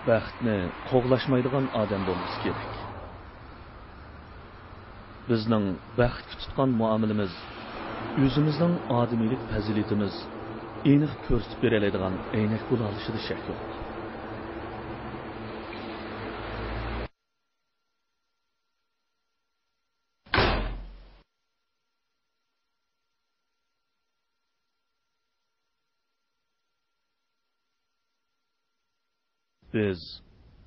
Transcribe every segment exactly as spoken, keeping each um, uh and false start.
بەختنى قوغلاشمايدىغان ئادەم بولمىسا كېرەك. بىزنىڭ بەختكە تۇتقان مۇئامىلىمىز ئۆزىمىزنىڭ ئادىمىيلىك پەزىلىتىمىز ئېنىق كۆرسىتىپ بېرەلەيدىغان ئەينەك بولالىشىدا شەك يوق. بىز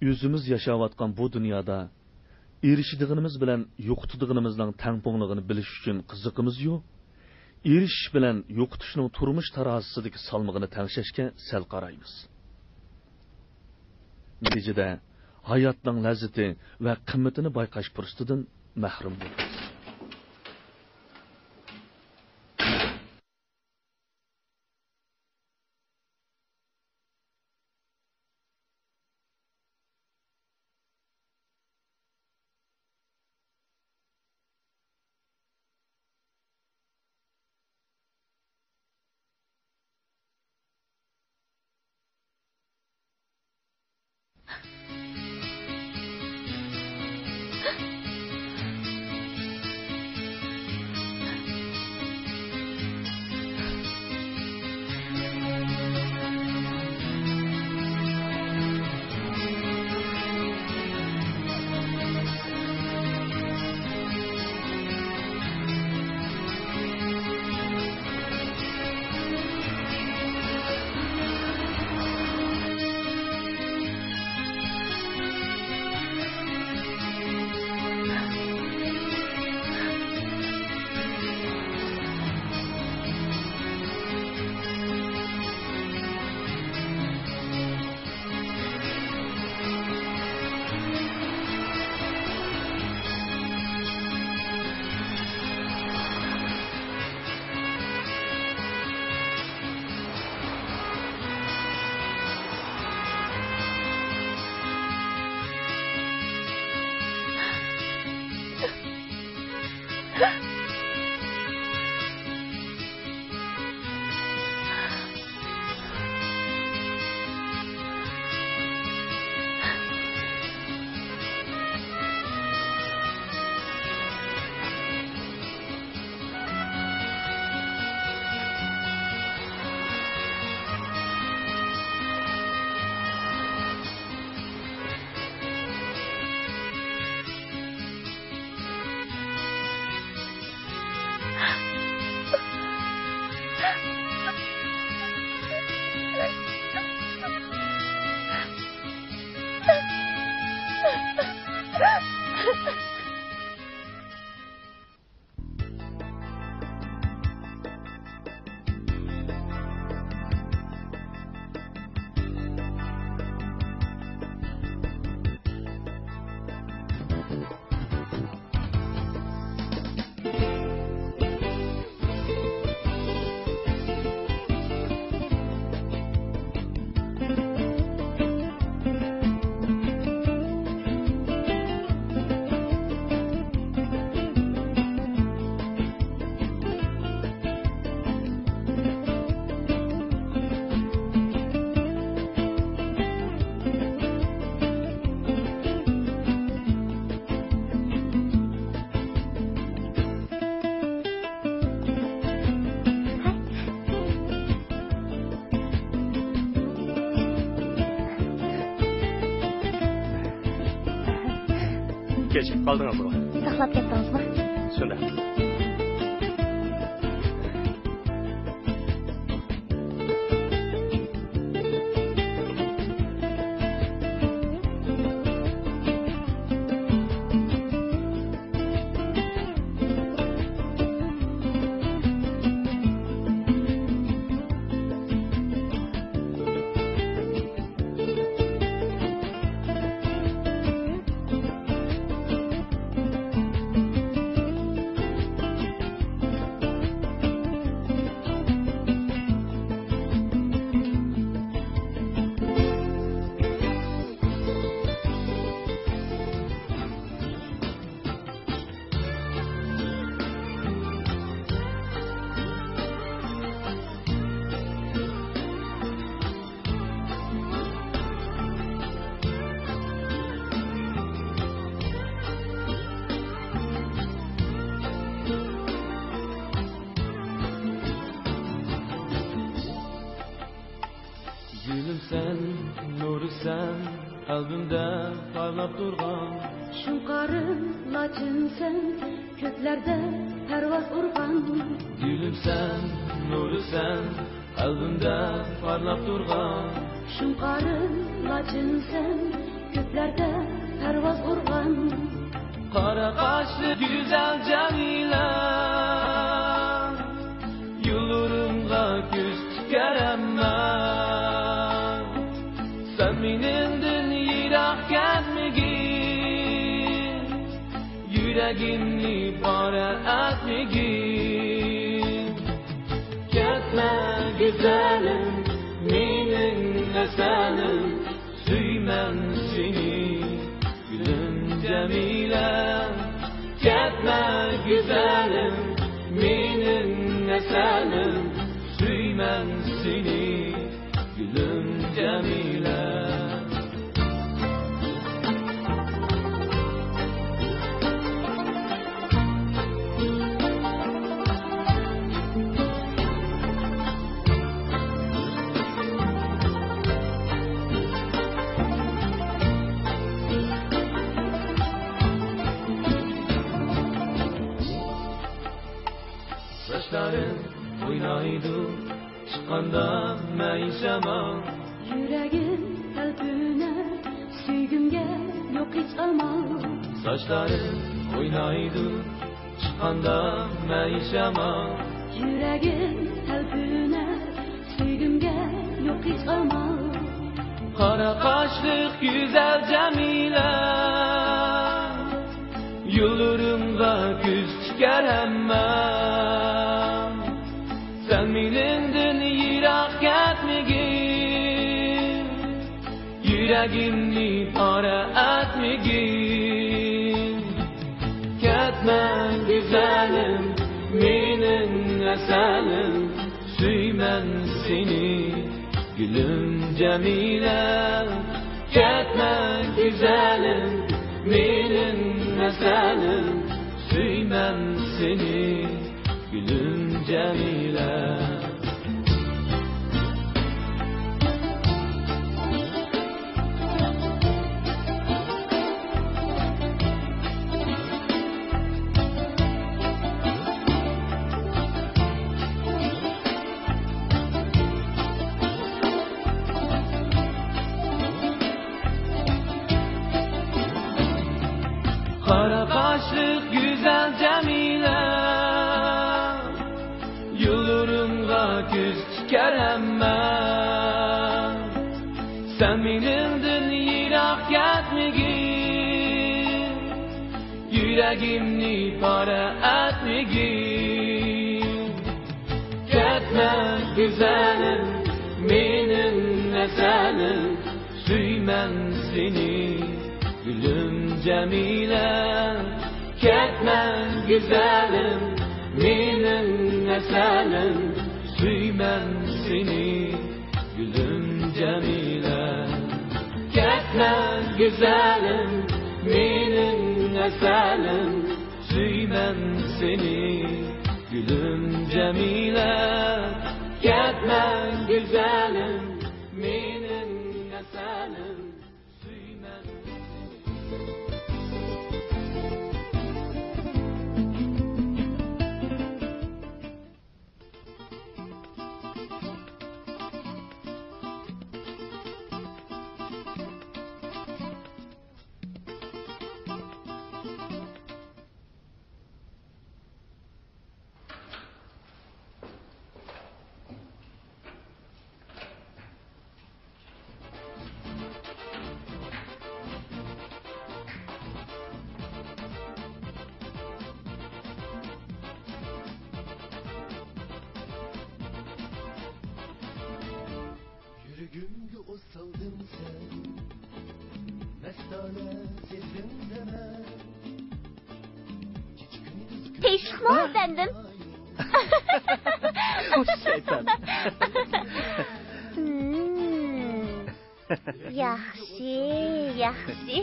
ئۆزىمىز ياشاۋاتقان بۇ دۇنيادا ئېرىشىدىغىنىمىز بىلەن يوقىتىدىغىنىمىزنىڭ تەڭپۇڭلۇقىنى بىلىش ئۈچۈن قىزىقىمىز-يۇ، ئېرىشىش بىلەن يوقىتىشنىڭ تۇرمۇش تارازىسىدىكى سالمىقىنى تەڭشەشكە سەل قارايمىز. نەتىجىدە، ھاياتنىڭ لەززىتى ۋە قىممىتىنى بايقاش پۇرسىتىدىن مەھرۇم بولىمىز. كېچىكىپ قالدىڭىزغۇ؟ ساقلاپ كەتتىڭىزمۇ؟ شۇنداق. گۈلۈمسەن، نۇرسەن، قەلبىمدە پارلاپ تۇرغان. شۇڭقارىم، لاچىنسەن، كۆكلەردە پەرۋاز ئۇرغان. گۈلۈمسەن، نۇرسەن، قەلبىمدە پارلاپ تۇرغان. شۇڭقارىم، لاچىنسەن، كۆكلەردە پەرۋاز ئۇرغان. قارا قاشلىق گۈزەل جەمىلە، يوللىرىمغا كۆز تىكەر ھەممە. سەن مېنىڭدىن يىراق كەتمىگىن، يۈرەگىمنى پارە ئەتمىگىن. كەتمە گۈزەلىم، مېنىڭ ھەسەلىم، سۆيىمەن سېنى، گۈلۈم جەمىلە. كەتمە گۈزەلىم، مېنىڭ ھەسەلىم، سۆيىمەن سېنى، گۈلۈم جەمىلە. ساچلىرىڭ ئوينايدۇ، چىققاندا مەيىن شامال. يۈرەگىم تەلپۈنەر، سۆيگۈمگە يوق ھېچ ئامال. ساچلىرىڭ ئوينايدۇ، چىققاندا مەيىن شامال. يۈرەگىم تەلپۈنەر، سۆيگۈمگە يوق ھېچ ئامال. قارا قاشلىق گۈزەل جەمىلە، يوللىرىمغا كۆز تىكەر ھەممە. سەن مېنىڭدىن يىراق كەتمىگىن، يۈرەگىمنى پارە ئەتمىگىن. كەتمە گۈزەلىم، مېنىڭ ھەسەلىم، سۆيىمەن سېنى، گۈلۈم جەمىلە. كەتمە گۈزەلىم، مېنىڭ ھەسەلىم، سۆيىمەن سېنى، گۈلۈم جەمىلە. قارا قاشلىق گۈزەل جەمىلە، يوللىرىمغا كۆز تىكەر ھەممە. سەن مېنىڭدىن يىراق كەتمىگىن، يۈرەگىمنى پارە ئەتمىگىن. كەتمە گۈزەلىم، مېنىڭ ھەسەلىم، سۆيىمەن سېنى، گۈلۈم جەمىلە. كەتمە گۈزەلىم، مېنىڭ ھەسەلىم، سۆيىمەن سېنى، گۈلۈم جەمىلە. كەتمە گۈزەلىم، مېنىڭ ھەسەلىم، سۆيىمەن سېنى، گۈلۈم جەمىلە. كەتمە گۈزەلىم، مېنىڭ ھەسەلىم، سۆيىمەن سېنى. يۈرىكىمگە ئوت سالدىڭ سەن، مەستانە سېھرىڭدە مەن. كېچە كۈندۈز كۆز تىنچلىقمۇ، ئەپەندىم؟ خوش شەيتان. ھىم. ياخشى، ياخشى.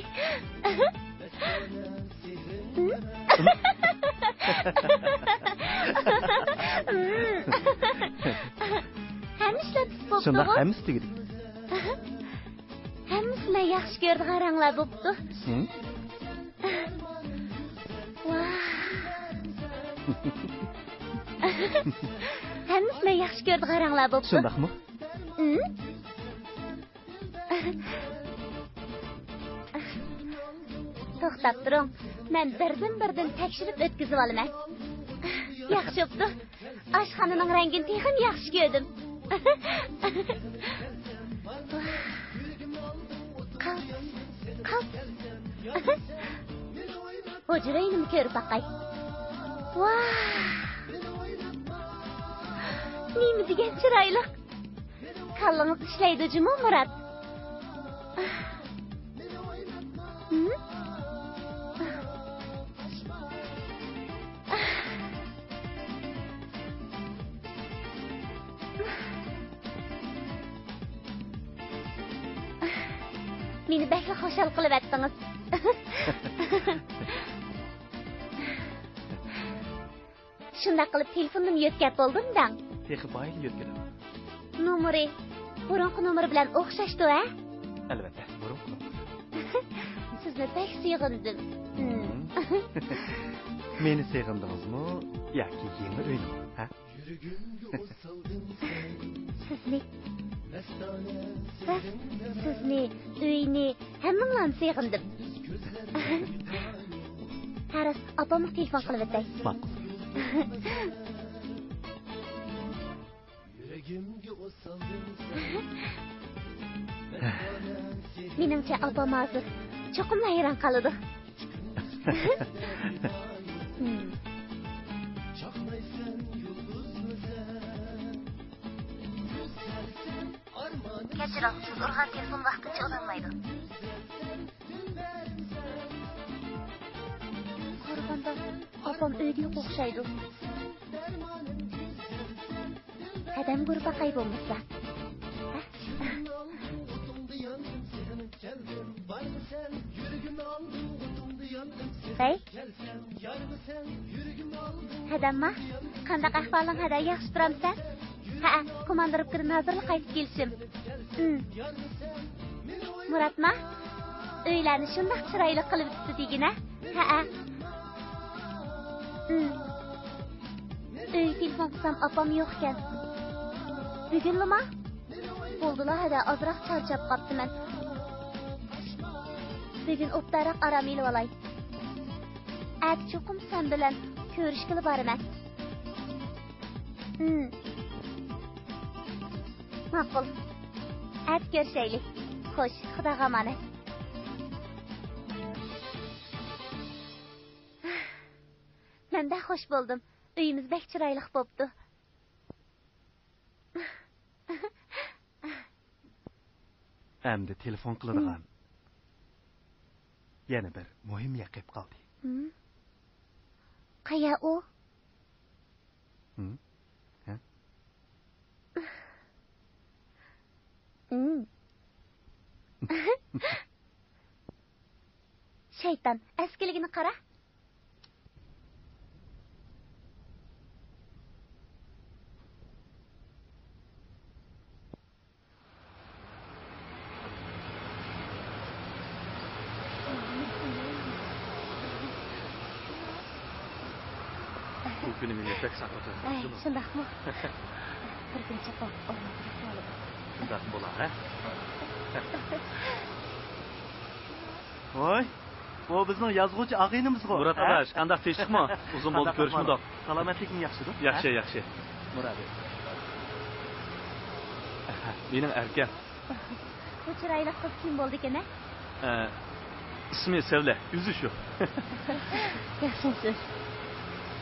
ھەممە ئىشلار پىس بوپتۇغۇ؟ شۇنداق، ھەممىسى تۈگىدى. ھەممىسى مەن ياخشى كۆرىدىغان رەڭلەر بوپتۇ. ھىم؟ ۋاھ. ھەممىسى مەن ياخشى كۆرىدىغان رەڭلەر بوپتۇ. شۇنداقمۇ؟ ھىم؟ توختاپ تۇرۇڭ. مەن بىردىن-بىردىن تەكشۈرۈپ ئۆتكۈزۈۋالىمەن. ياخشى بوپتۇ. ئاشخانىنىڭ رەڭگىنى تېخىمۇ ياخشى كۆردۈم. قالت، قالت. ھۇجرا ئۆينىمۇ كۆرۈپ باقاي. ۋاھ! نېمە دېگەن چىرايلىق. كاللىڭىز ئىشلەيدۇ جۇمۇ، مۇرات؟ ھىم؟ مېنى بەكلا خۇشال قىلىۋەتتىڭىز. شۇنداق قىلىپ تېلېفوننىمۇ يۆتكەپ بولدۇم دەڭ. تېخى بايىلا يۆتكىدىم. نومۇرى بۇرۇنقى نومۇر بىلەن ئوخشاشتۇ ھە؟ ئەلۋەتتە، بۇرۇنقى نومۇر. سىزنى بەك سېغىندىم. مېنى سېغىندىڭىزمۇ ياكى يېڭى ئۆينىمۇ ھە؟ سىزنى. سىزنى، ئۆينى، ھەممىڭلارنى سېغىندىم. ھە راست، ئاپامغا تېلېفون قىلىۋېتەي. ماقۇل. مېنىڭچە ئاپام ھازىر چوقۇملا ھەيران قالىدۇ. كەچۈرۈڭ، سىز ئۇرغان تېلېفون ۋاقتىنچە ئۇلانمايدۇ. قارىغاندا ئاپام ئۆيدە يوق ئوخشايدۇ. ھەدەمگە ئۇرۇپ باقاي بولمىسا. ھەي. ھەدەمما، قانداق ئەھۋالىڭ ھەدە، ياخشى تۇرامسەن؟ ھەئە، كوماندىروپكىدىن ھازىرلا قايتىپ كېلىشىم. ئىم. مۇراتما، ئۆيلەرنى شۇنداق چىرايلىق قىلىۋېتىپتۇ دېگىنە. ھەئە. ئىم. ئۆيگە تېلېفون قىلسام ئاپام يوق ئىكەن. بۈگۈنلىما؟ بولدىلا ھەدە، ئازراق چارچاپ قاپتىمەن. بۈگۈن ئوبدانراق ئارام ئېلىۋالاي. ئەتە چوقۇم سەن بىلەن كۆرۈشكىلى بارىمەن. ھىم. ماقۇل. ئەتە كۆرۈشەيلى. خوش، خۇداغا ئامانەت. مەن بەك خوش بولدۇم. ئۆيىمىز بەك چىرايلىق بوپتۇ. ئەمدى تېلېفون قىلىدىغان يەنە بىر مۇھىم يەر قېلىپ قالدى. ھىم؟ قايا ئۇ؟ ھىم؟ ھە؟ ھىم. شەيتان، ئەسكىلىگىنى قارا. بۇ كۈنى مېنى بەك ساقلىدىڭ، ئەي، جۇمۇ. شۇنداقمۇ؟ بىر كۈن چېقىپ ئورنىغا كېلىپ قالىدۇ. شۇنداق بولا، ھە؟ ۋاي، ئۇ بىزنىڭ يازغۇچى ئاغىنىمىزغۇ، مۇرات ھە؟ ئاداش، قانداق، تىنچلىقمۇ؟ ئۇزۇن بولدى كۆرۈشمىدۇق. سالامەتلىكىڭ ياخشىدۇ؟ ياخشى، ھە؟ ياخشى. مۇرات. مېنىڭ ئەركەم. بۇ چىرايلىق قىز كىم بولىدىكىن، ھە؟ ئە، ئىسمى سەۋلە، ئۆزى شۇ. ياخشى سۆز.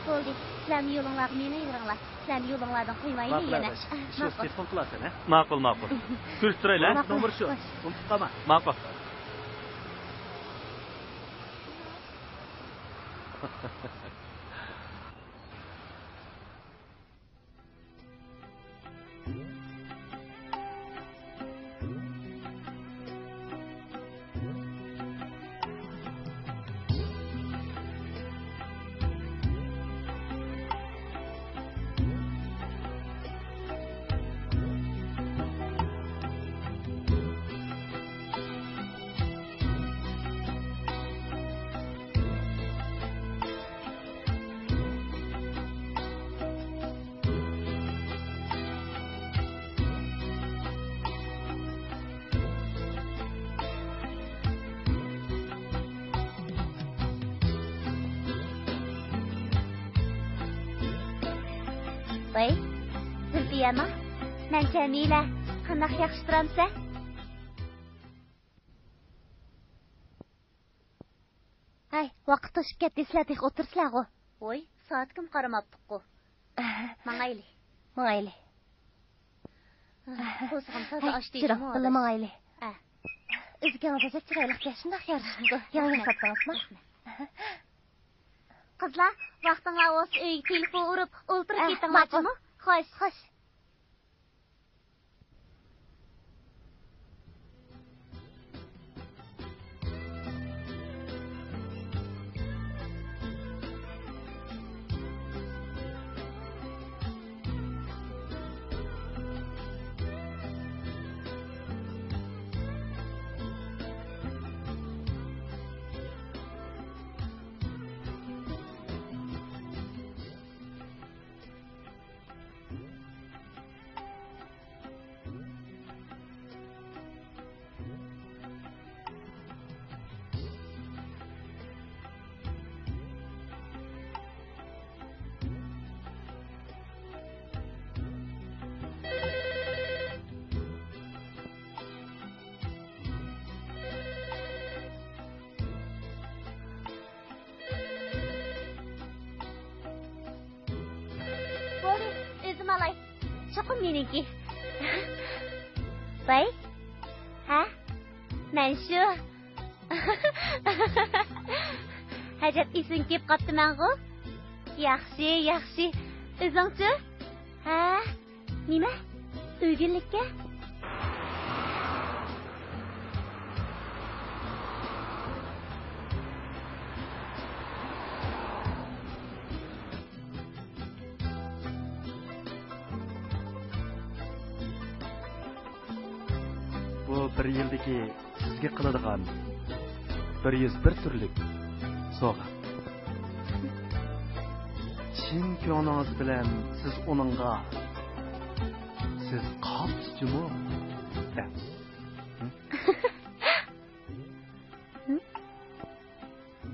بولدى، سىلەرمۇ يولۇڭلارغا مېڭىۋېرىڭلار. سىلەرنى يولۇڭلاردىن قويمايلى يەنە. ماقۇل ئاداش. شۇ ماقۇل. تېلېفون قىلارسەن، ھە؟ ماقۇل، ماقۇل. كۆرۈشۈپ تۇرايلى، ھە؟ ماقۇل. نومۇر شۇ. ئۇنتۇپ قالما. ماقۇل. ۋەي، زۇلپىيەما، مەن جەمىلە، قانداق ياخشى تۇرامسەن؟ ھەي، ۋاقىت توشۇپ كەتتى، سىلەر تېخى ئولتۇرىسىلەرغۇ. ۋوي، سائەتكىمۇ قارىماپتىققۇ. ماڭايلى. ماڭايلى. توسۇغان تازا ئاچ دېدىمۇ. بىللە ماڭايلى. ئۆزىكىڭىز ئەجەب چىرايلىق، شۇنداق يارىشىپتۇ. يېڭى ياساتتىڭىزمۇ؟ قىزلار، ۋاقتىڭلار بولسا ئۆيگە تېلېفون ئۇرۇپ ئولتۇرۇپ كېتىڭلار جۇمۇ. خوش. خوش. بولدى، ئۆزۈم ئالاي. چوقۇم مېنىڭكى. ۋەي. ھە؟ مەن شۇ. ئەجەب ئېسىڭگە كېلىپ قاپتىمەنغۇ. ياخشى، ياخشى. ئۆزۈڭچۇ؟ ھە؟ نېمە؟ ئۆگۈنلۈككە؟ بۇ بىر يىلدىكى سىزگە قىلىدىغان بىر يۈز بىر تۈرلۈك سوۋغا. چىن كۆڭلىڭىز بىلەن سىز ئۇنىڭغا، سىز قاپسىز جۇمۇ دەڭ. ھە؟ ھە؟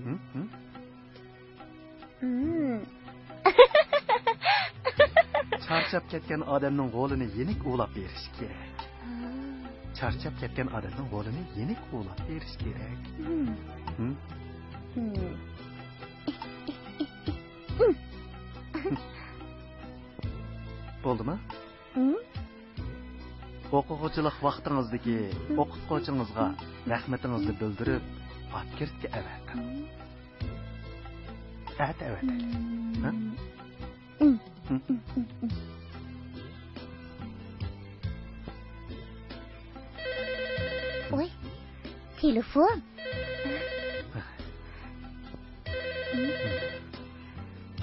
ھە؟ ھە؟ مم. چارچاپ كەتكەن ئادەمنىڭ غولىنى يېنىك ئۇۋىلاپ بېرىش كېرەك. ھا. چارچاپ كەتكەن ئادەمنىڭ غولىنى يېنىك ئۇۋىلاپ بېرىش كېرەك. مم. ھە؟ مم. بولدىما؟ مم. ئوقۇغۇچىلىق ۋاقتىڭىزدىكى مم. ئوقۇتقۇچىڭىزغا رەھمىتىڭىزنى بىلدۈرۈپ، ئاتكىرتكە ئەۋەتىڭ. مم. ئەتە ئەۋەتەي. مم. ھە؟ مم. ھە؟ ۋاي، تېلېفون.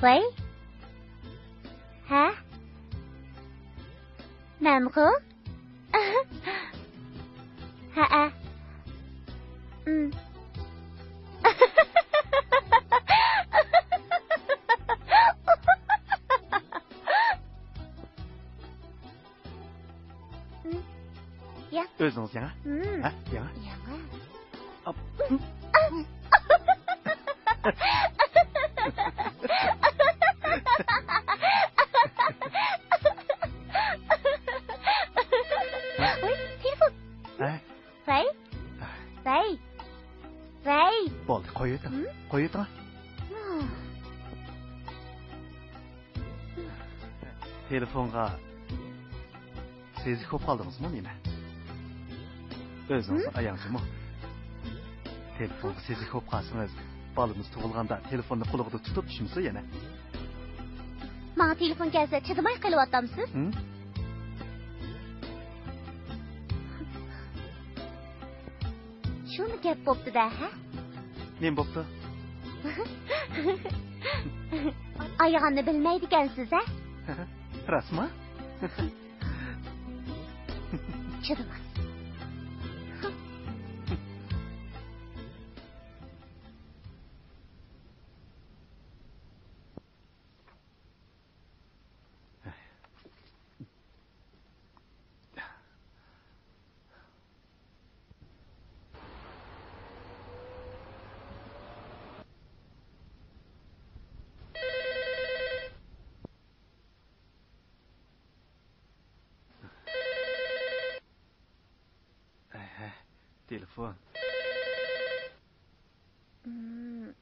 ۋاي. ھە؟ مەنغۇ؟ ھەئە. ئىم. ئىم. ياق. ئۆزىڭىز يەڭ. ئىم. ھە؟ يەڭ. يەڭ. ئاپ. ۋاي، تېلېفون. ھە؟ ۋەي. ۋەي. ۋەي. بولدى، قويۇۋېتىڭ. ھىم؟ قويۇۋېتىڭ. ھىم. تېلېفونغا سېزىك بولۇپ قالدىڭىزمۇ نېمە؟ ئۆزىڭىزنى ھىم؟ ئاياڭ جۇمۇ. تېلېفونغا سېزىك بولۇپ قالسىڭىز، بالىمىز تۇغۇلغاندا تېلېفوننى قولىغا تۇتۇپ چۈشمىسۇن يەنە. ماڭا تېلېفون كەلسە چىدىماي قېلىۋاتامسىز؟ ھىم؟ شۇمۇ گەپ بوپتۇ-دە، ھە؟ نېمە بوپتۇ؟ ئايىغاننى بىلمەيدىكەنسىز، ھە؟ راستمۇ؟ چىدىماس. ئەھە، تېلېفون. مم.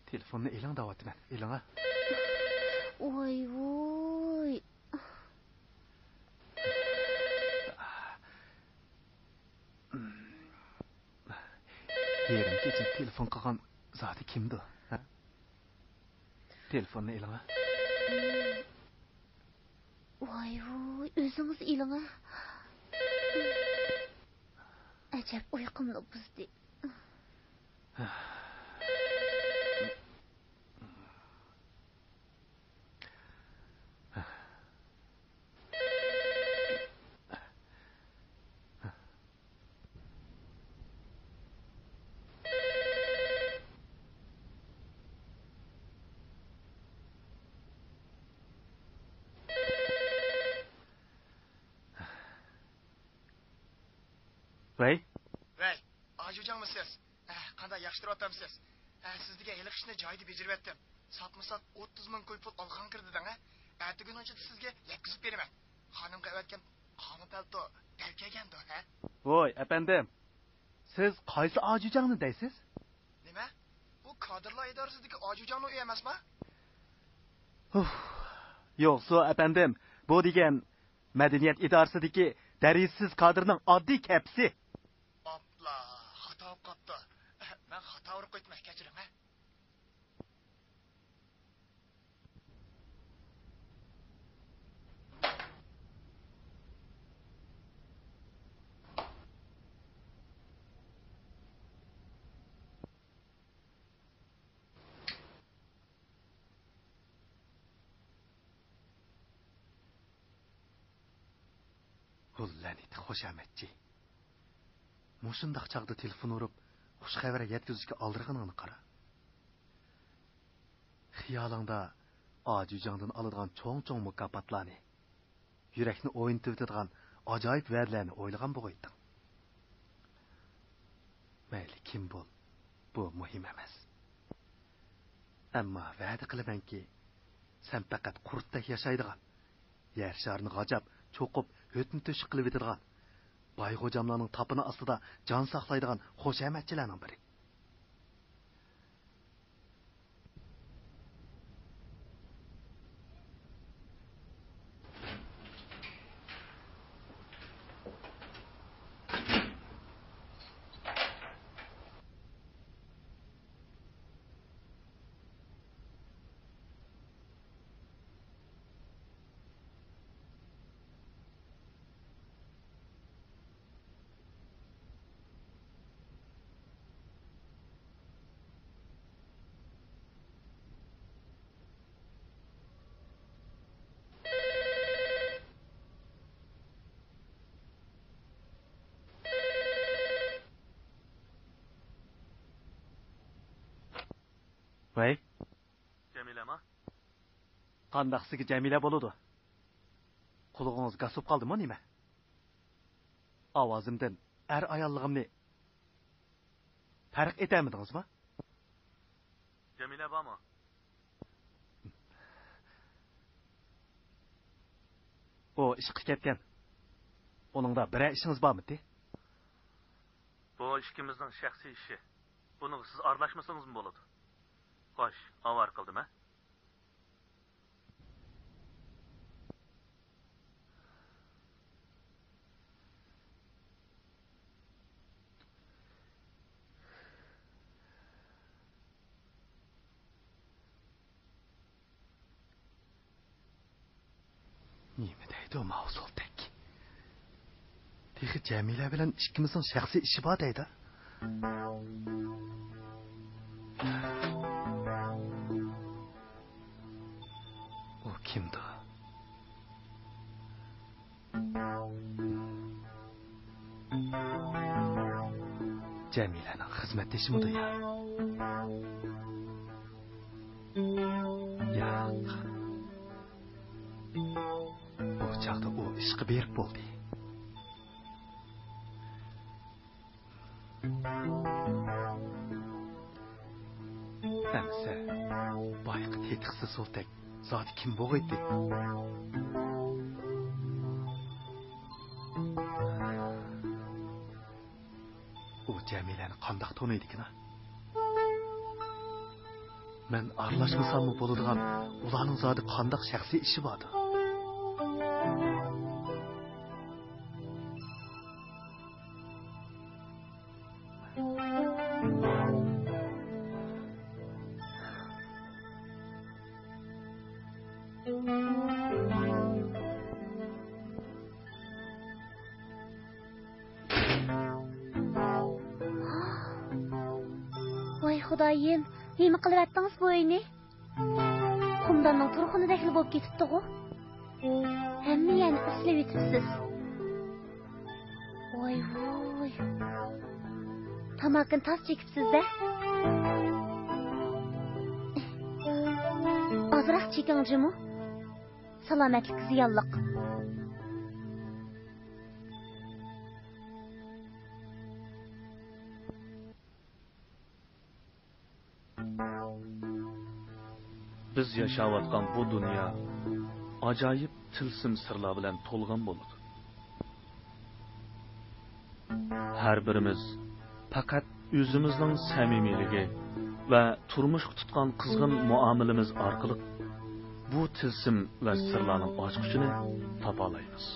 تېلېفوننى ئېلىڭ دەۋاتىمەن، ئېلىڭا. ۋاي ۋۇي. يېرىم كېچىدە تېلېفون قىلغان زادى كىمدۇ، ھە؟ تېلېفوننى ئېلىڭا. ۋاي ۋۇي، ئۆزىڭىز ئېلىڭا. ئەجەب ئۇيقۇمنى بۇزدى. ۋەي. ۋەي، ئاجۇجاڭمۇ سىز؟ ئە، قانداق، ياخشى تۇرۇۋاتامسىز؟ ئە، سىز دېگەن ھېلىقى ئىشنى جايىدا بېجىرىۋەتتىم. ساتمۇ سات ئوتتۇز مىڭ كوي پۇل ئالغان كىردىدىڭ، ھە؟ ئەتىگۈن ئوچىدا سىزگە يەتكۈزۈپ بېرىمەن. خانىمغا ئەۋەتكەن قاما پەلتو دەل كەلگەندۇ، ھە؟ ۋوي، ئەپەندىم، سىز قايسى ئاجۇجاڭنى دەيسىز؟ نېمە؟ بۇ كادىرلار ئىدارىسىدىكى ئاجۇجاڭنىڭ ئۆيى ئەمەسما؟ ھۇھ، يوقسۇ، ئەپەندىم، بۇ دېگەن مەدەنىيەت ئىدارىسىدىكى دەرىجىسىز كادىرنىڭ ئاددىي كەپىسى. ئاپلا، خاتا بولۇپ قاپتۇ. مەن خاتا ئۇرۇپ قويدۇم، كەچۈرۈڭ، ھە؟ ھۇ لەنىتى خۇشامەتچى! مۇشۇنداق چاغدا تېلېفون ئۇرۇپ، خۇش خەۋەر يەتكۈزۈشكە ئالدىرىغىنىڭنى قارا. خىيالىڭدا ئاجۇجاڭدىن ئالىدىغان چوڭ-چوڭ مۇكاپاتلارنى، يۈرەكنى ئوينىتىۋېتىدىغان ئاجايىپ ۋەدىلەرنى ئويلىغان بوغايتتىڭ. مەيلى كىم بول، بۇ مۇھىم ئەمەس. ئەمما ۋەدە قىلىمەنكى، سەن پەقەت قۇرتتەك ياشايدىغان، يەر شارىنى غاجاپ، چوقۇپ، ھۆتنە تۆشۈك قىلىۋېتىدىغان، باي غوجاملارنىڭ تاپىنى ئاستىدا جان ساقلايدىغان خۇشامەتچىلەرنىڭ بىرى. ۋەي. جەمىلەما؟ قانداق سىزگە جەمىلە بولىدۇ؟ قۇلىقىڭىز گاس بولۇپ قالدىمۇ نېمە؟ ئاۋازىمدىن ئەر-ئاياللىقىمنى پەرق ئېتەلمىدىڭىزمۇ؟ جەمىلە بارمۇ؟ ئۇ ئىشقا كەتكەن. ئۇنىڭدا بىرەر ئىشىڭىز بارمىدى؟ بۇ ئىككىمىزنىڭ شەخسىي ئىشى. بۇنىڭغا سىز ئارىلاشمىسىڭىزمۇ بولىدۇ. خوش، ئاۋارە قىلدىم، ھە؟ نېمە دەيدۇ ماۋۇ سولتەك؟ تېخى جەمىلە بىلەن ئىككىمىزنىڭ شەخسىي ئىشى بار دەيدۇ. ئۇ كىمدۇ؟ جەمىلەنىڭ خىزمەتدىشىمىدۇ يا؟ ياق. بۇ چاغدا ئۇ ئىشقا بېرىپ بولدى. ئەمىسە، بايىقى تېتىقسىز سولتەك زادى كىم بوغايتتى؟ ئۇ جەمىلەنى قانداق تونۇيدىكىنا؟ مەن ئارىلاشمىساممۇ بولىدىغان ئۇلارنىڭ زادى قانداق شەخسىي ئىشى باردۇ؟ ۋاي خۇدايىم، نېمە قىلىۋەتتىڭىز بۇ ئۆينى؟ قۇمداننىڭ تۇرخۇنىدەكلا بولۇپ كېتىپتىغۇ. ھەممە يەرنى ئىسلىۋېتىپسىز. ۋاي ۋۇي. تاماكىنى تاز چېكىپسىز-دە. ئازراق چېكىڭ جۇمۇ. سالامەتلىككە زىيانلىق. بىز ياشاۋاتقان بۇ دۇنيا ئاجايىپ تىلسىم سىرلار بىلەن تولغان بولىدۇ. ھەر بىرىمىز پەقەت ئۆزىمىزنىڭ سەمىمىيلىكى ۋە تۇرمۇشقا تۇتقان قىزغىن مۇئامىلىمىز ئارقىلىق بۇ تىلسىم ۋە سىرلارنىڭ ئاچقۇچىنى تاپالايمىز.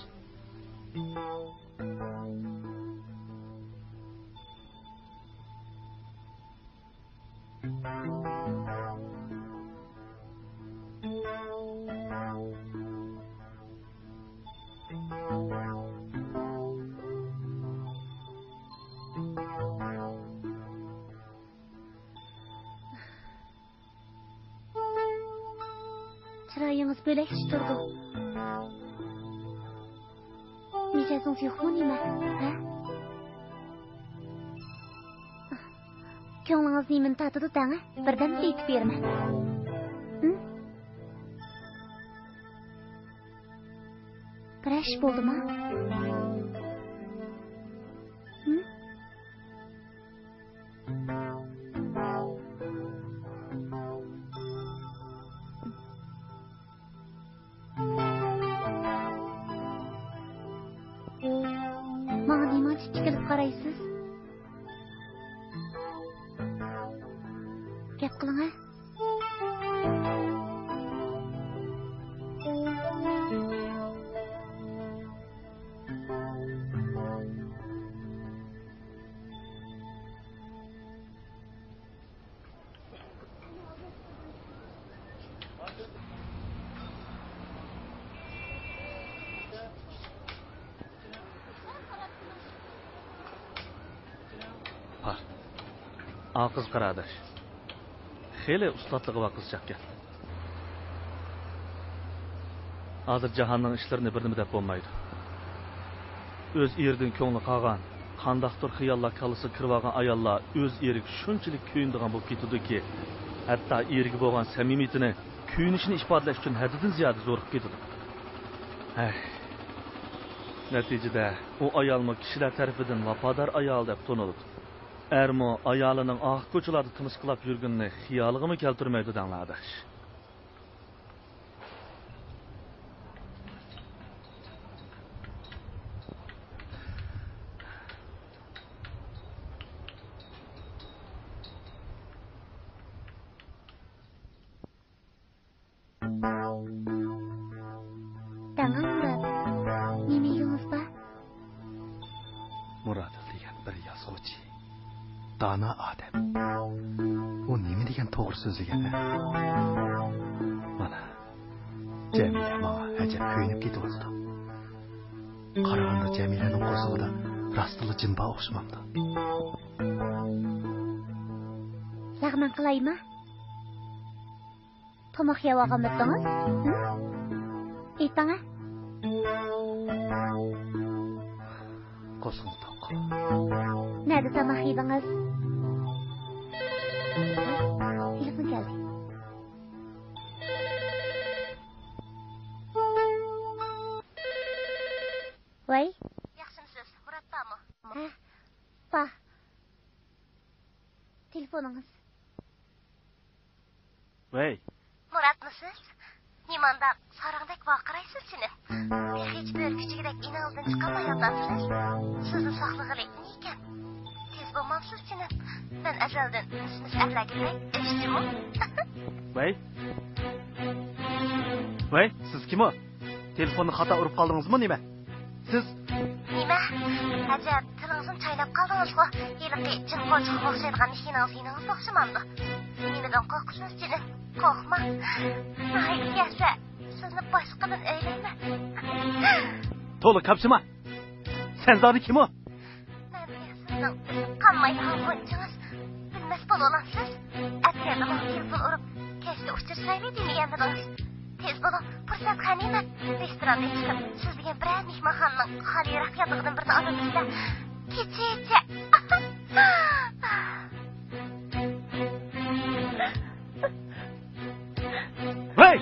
چىرايىڭىز بۆلەكچە تۇرىدۇ. مىجەزىڭىز يوقمۇ نېمە؟ ھە؟ كۆڭلىڭىز نېمىنى تارتىدۇ دەڭە، بىردەمدە ئېيتىپ بېرىمەن. ھىم؟ بىرەر ئىش بولدىما؟ ھىم؟ ماڭا نېمانچە تىكىلىپ قارايسىز؟ گەپ قىلىڭە. ھا، ئا قىز قاراداش. خېلى ئۇستاتلىقى بار قىزچاقكەن. ھازىر جاھاننىڭ ئىشلىرىنى بىر نېمە دەپ بولمايدۇ. ئۆز ئېرىدىن كۆڭلى قالغان، قانداقتۇر خىياللار كاللىسىغا كىرىۋالغان ئاياللار ئۆز ئېرىگە شۇنچىلىك كۆيۈنىدىغان بولۇپ كېتىدۇكى، ھەتتا ئېرىگە بولغان سەمىمىيىتىنى، كۆيۈنۈشىنى ئىپادىلەش ئۈچۈن ھەددىدىن زىيادە زورىقىپ كېتىدۇ. ھەي. نەتىجىدە ئۇ ئايالمۇ كىشىلەر تەرىپىدىن ۋاپادار ئايال دەپ تونۇلىدۇ. ئەرمۇ ئايالىنىڭ ئاق كوچىلاردا تىمىسقىلاپ يۈرگىنىنى خىيالىغىمۇ كەلتۈرمەيدۇ دەڭلار ئاداش. دەڭە مۇرات، نېمە ئىگىڭىز بار؟ مۇرادىل دېگەن بىر يازغۇچى، دانا ئادەم. ئۇ نېمە دېگەن توغرا سۆزلىگەن ھە؟ مانا، جەمىلە ماڭا ئەجەب كۆيۈنۈپ كېتىۋاتىدۇ. قارىغاندا جەمىلەنىڭ قورسىقىدا راستتىنلا جىن بار ئوخشىمامدۇ؟ لەغمەن قىلايمۇ؟ تاماق يەۋالغانمىدىڭىز؟ ھىم؟ ئېيتىڭە. قورسىقىم توق. نەدە تاماق يېدىڭىز؟ تېلېفون كەلدى. ۋەي. ياخشىمۇسىز؟ مۇرات بارمۇ؟ ھە، بار. تېلېفونىڭىز. ۋەي. مۇراتمۇسىز؟ نېمانداق ساراڭدەك ۋارقىرايسىز جېنىم؟ تېخىچە بۆرە كۈچۈكىدەك ئىنىڭىزدىن چىقالمايۋاتامسىز؟ سىزنى ساقلىغىلى نېكەم؟ تېز بولمامسىز جېنىم؟ مەن ئەزەلدىن سىز ئەرلەرگە بەك ئىشچىمۇ. ۋەي. ۋەي، سىز كىم ئۇ؟ تېلېفوننى خاتا ئۇرۇپ قالدىڭىزمۇ نېمە؟ سىز. نېمە؟ ئەجەب، تىلىڭىزنى چايناپ قالدىڭىزغۇ؟ ھېلىقى جىن قونچىقىغا ئوخشايدىغان نىشىنىڭىز يېنىڭىزدا ئوخشىمامدۇ؟ نېمىدىن قورقىسىز جېنىم؟ قورقماڭ. ناھايىتى يەسە، سىزنى باشقىدىن ئۆيلەيمەن. تولا كاپشىما! سەن زادى كىم ئۇ؟ مەن سىزنىڭ ئۈزۈپ قالمايدىغان غۇنچىڭىز. بىلمەس بولۇۋالامسىز؟ ئەتىگەندە ماڭا تېلېفون ئۇرۇپ، كەچتە ئۇچرىشايلى دېمىگەنمىدىڭىز؟ تېز بولۇڭ، پۇرسەت غەنىيمەت. رېستوراندا چىقىپ، سىز دېگەن بىرەر مېھمانخانىنىڭ خالىيراق ياتىقىدىن بىرىنى ئالىمىز-دە. كېچىچە. ھەي!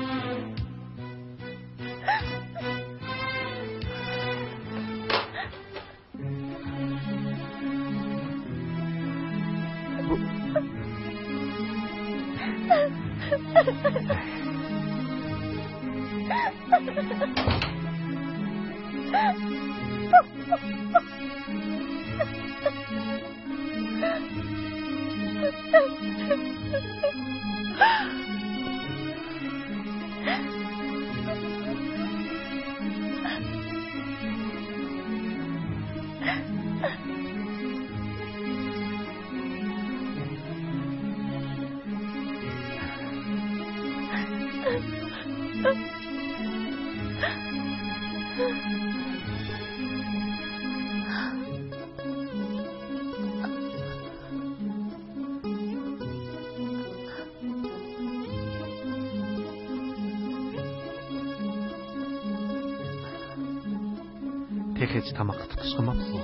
تېخىچە تاماققا تۇتۇشقىماپسىزغۇ؟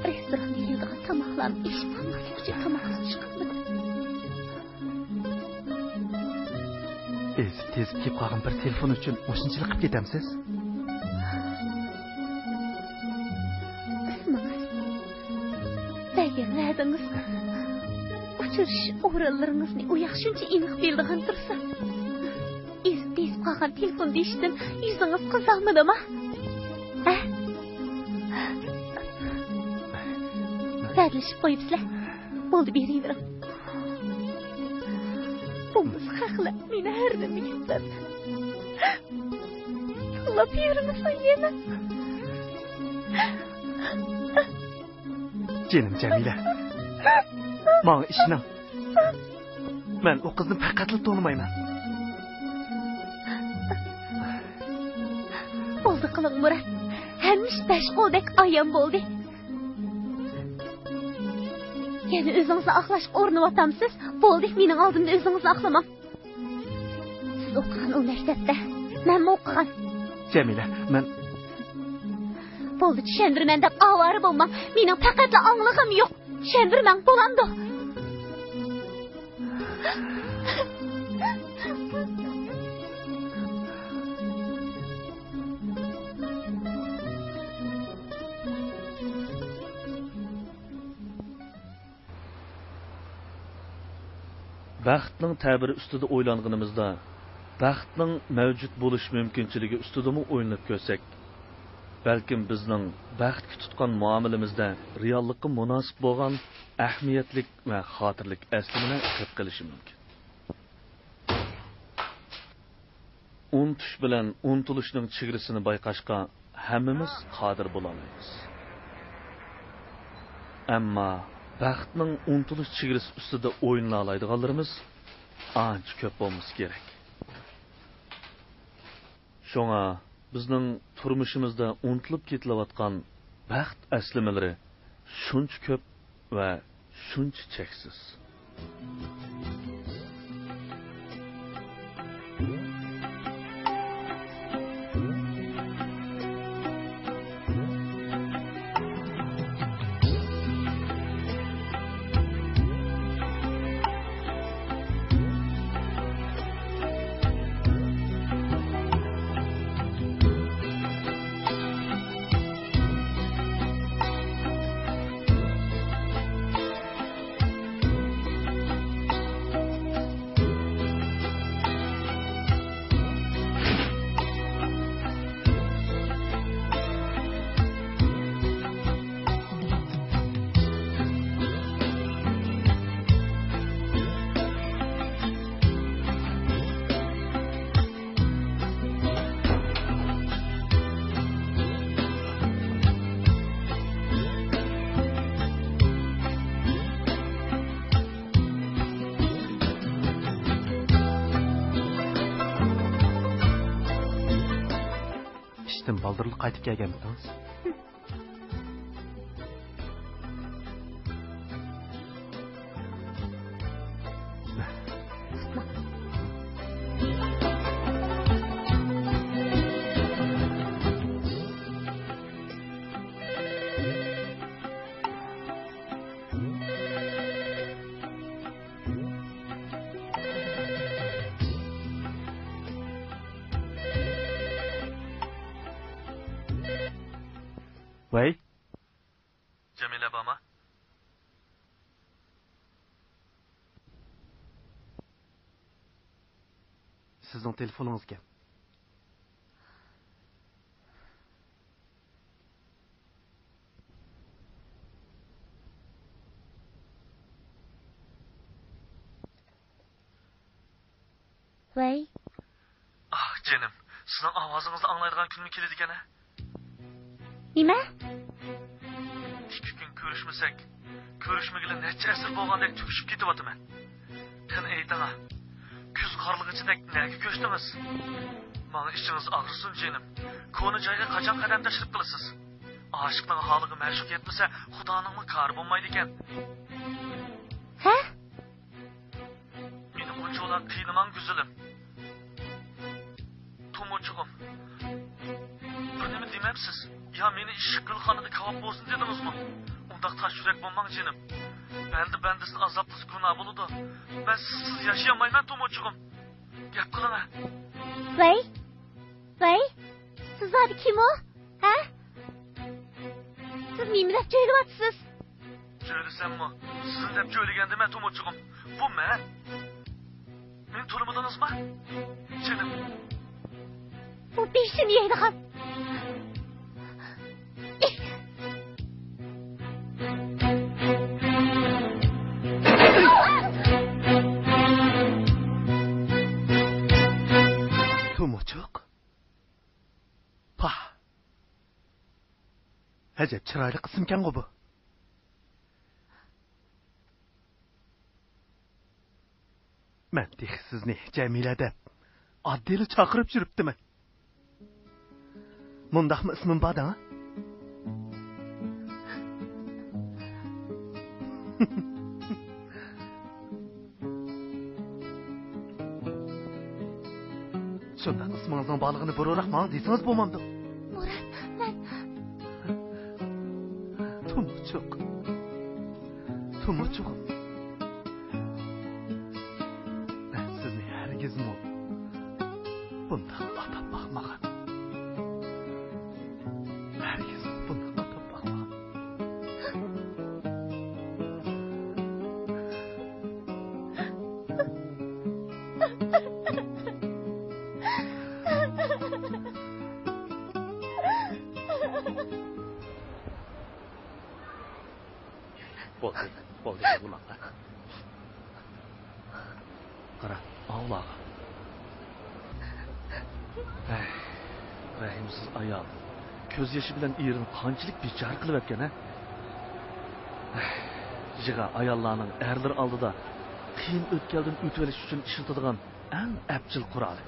رېستوراندا يەيدىغان تاماقلارنى ئېشىپ قالماسلىق ئۈچۈن تاماقسىز چىقىپمىدىم. ئېزىپ-تېزىپ كېلىپ قالغان بىر تېلېفون ئۈچۈن ئوشۇنچىلىق قىلىپ كېتەمسىز؟ ئىسمىڭىز، بەرگەن ۋەدىڭىز، ئۇچرىشىش ئورۇنلىرىڭىزنى ئۇ ياق شۇنچە ئېنىق بىلىدىغان تۇرسا، ئېزىپ-تېزىپ قالغان تېلېفون دېيىشتىن يۈزىڭىز قىزارمىدىما؟ ھە؟ ۋەدىلىشىپ قويۇپسىلەر. بولدى، بېرىۋېرىڭ. بولمىسا خەقلەر مېنى ھەر نېمىگە دەپ تىللاپ يۈرمىسۇن يەنە. جېنىم جەمىلە، ماڭا ئىشىنىڭ. مەن ئۇ قىزنى پەقەتلا تونۇمايمەن. بولدى قىلىڭ مۇرات. ھەممە ئىش بەش قولدەك ئايان بولدى. يەنە ئۆزىڭىزنى ئاقلاشقا ئۇرۇنۇۋاتامسىز؟ بولدى، مېنىڭ ئالدىمدا ئۆزىڭىزنى ئاقلىماڭ. سىز ئوقۇغان ئۇ مەكتەپتە مەنمۇ ئوقۇغان. جەمىلە، مەن. بولدى، چۈشەندۈرىمەن دەپ ئاۋارە بولماڭ. مېنىڭ پەقەتلا ئاڭلىغۇم يوق. چۈشەندۈرمەڭ، بولامدۇ؟ بەختنىڭ تەبىرى ئۈستىدە ئويلانغىنىمىزدا، بەختنىڭ مەۋجۇت بولۇش مۇمكىنچىلىكى ئۈستىدىمۇ ئويلىنىپ كۆرسەك، بەلكىم بىزنىڭ بەختكە تۇتقان مۇئامىلىمىزدە رېئاللىققا مۇناسىپ بولغان ئەھمىيەتلىك ۋە خاتىرىلىك ئەسلىمىلەر كىرىپ قېلىشى مۇمكىن. ئۇنتۇش بىلەن ئۇنتۇلۇشنىڭ چېگرىسىنى بايقاشقا ھەممىمىز قادىر بولالايمىز. ئەمما بەختنىڭ ئۇنتۇلۇش چېگرىسى ئۈستىدە ئوينىلالايدىغانلىرىمىز ئانچە كۆپ بولمىسا كېرەك. شۇڭا بىزنىڭ تۇرمۇشىمىزدا ئۇنتۇلۇپ كېتىلىۋاتقان بەخت ئەسلىمىلىرى شۇنچە كۆپ ۋە شۇنچە چەكسىز. سىز بالدۇرلا قايتىپ كەلگەنمىدىڭىز؟ ۋەي. جەمىلە بارمۇ؟ سىزنىڭ تېلېفونىڭىزكەن. ۋەي. ئاھ، جېنىم، سىزنىڭ ئاۋازىڭىزنى ئاڭلايدىغان كۈنمۇ كېلىدىكەن ھە؟ نېمە؟ ئىككى كۈن كۆرۈشمىسەك، كۆرۈشمىگىلى نەچچە ئەسىر بولغاندەك تۈگىشىپ كېتىۋاتىمەن. قېنى ئېيتىڭا، كۈز قارلىغىچىدەك نەگە كۆچتىڭىز؟ ماڭا ئىچىڭىز ئاغرىسۇن جېنىم. كونا جايغا قاچان قەدەم تەشرىپ قىلىسىز؟ ئاشىقنىڭ ھالىغا مەشۇق يەتمىسە، خۇدانىڭمۇ كارى بولمايدىكەن. ھە؟ مېنى بۇنچىۋالا قىينىماڭ گۈزىلىم. تومۇچۇغۇم، بىر نېمە دېمەمسىز؟ يا مېنى ئىششىق گۈلخانىدا كاۋاپ بولسۇن دېدىڭىزمۇ؟ ئۇنداق تاش يۈرەك بولماڭ جېنىم. بەندە بەندىسىنى ئازابلىسا گۇناھ بولىدۇ. مەن سىزسىز ياشىيالمايمەن تومۇچۇغۇم. گەپ قىلىڭە. ۋەي، ۋەي، سىز زادى كىم ئۇ؟ ھە؟ سىز نېمە دەپ جۆيلۈۋاتىسىز؟ جۆيلىسەممۇ، سىزنى دەپ جۆيلىگەندىمەن تومۇچۇغۇم. بۇ مەن. مېنى تونۇمىدىڭىزمۇ؟ جېنىم. بۇ بېشىنى يەيدىغان. تومۇچۇق. پاھ. ئەجەب چىرايلىق ئىسىمكەنغۇ بۇ. مەن تېخى سىزنى جەمىلە دەپ ئاددىيلا چاقىرىپ يۈرۈپتىمەن. مۇنداقمۇ ئىسمىم بار دەڭ؟ شۇنداق ئىسمىڭىزنىڭ بارلىقىنى بۇرۇنراق ماڭا دېسىڭىز بولمامدۇ؟ مۇرات، مەن. تومۇچۇق. تومۇچۇغۇم. مەن سىزنى ھەرگىزمۇ بۇنداق ئاتاپ باقمىغان. ھەرگىزمۇ بۇنداق ئاتاپ باقمىغان. بولدى، بولدى، يىغلىماڭلار. قارا، ئاۋۇلارغا. ھەي، رەھىمسىز ئايال. كۆز يېشى بىلەن ئېرىنى قانچىلىك بىچارە قىلىۋەتكەن، ھە؟ ھەي، يىغا ئاياللارنىڭ ئەرلىرى ئالدىدا قىيىن ئۆتكەلدىن ئۆتۈۋېلىش ئۈچۈن ئىشلىتىدىغان ئەڭ ئەپچىل قورالى.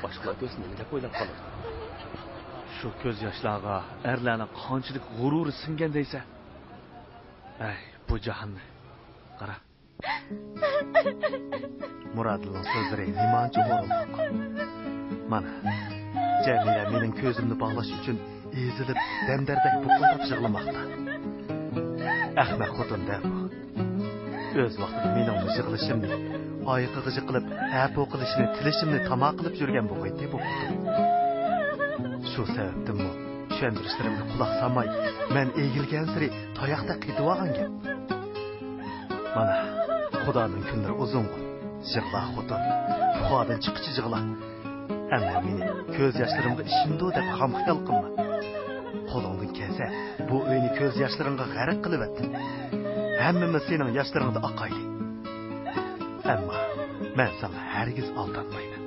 باشقىلار كۆرسە نېمە دەپ ئويلاپ قالىدۇ؟ شۇ كۆز ياشلارغا ئەرلەرنىڭ قانچىلىك غۇرۇرى سىڭگەن دەيسە. ھەي، بۇ جاھاننى قارا. مۇرادىلنىڭ سۆزلىرى نېمانچە ئورۇنلۇق. مانا، جەمىلە مېنىڭ كۆزۈمنى باغلاش ئۈچۈن ئېزىلىپ، دەمدەردەك بۇقۇلداپ يىغلىماقتا. ئەخمەق خوتۇن-دە بۇ. ئۆز ۋاقتىدا مېنىڭمۇ يىغلىشىمنى، ئايىقىغا يىقىلىپ، ھە-پو قىلىشنى، تىلىشىمنى تاما قىلىپ يۈرگەن بوغايتى بۇ خوتۇن. شۇ سەۋەبتىنمۇ چۈشەندۈرۈشلىرىمگە قۇلاق سالماي، مەن ئېگىلگەنسېرى تاياقتەك قېتىۋالغان گەپ. مانا، خۇدانىڭ كۈنلىرى ئۇزۇنغۇ. يىغلا خوتۇن، ئۇخادىن چىققىچە يىغلا. ئەمما مېنى كۆز ياشلىرىمغا ئىشىنىدۇ دەپ غەم خىيال قىلما. قولۇڭدىن كەلسە، بۇ ئۆينى كۆز ياشلىرىڭغا غەرق قىلىۋەت. ھەممىمىز سېنىڭ ياشلىرىڭدا ئاقايلى. ئەمما مەن ساڭا ھەرگىز ئالدانمايمەن.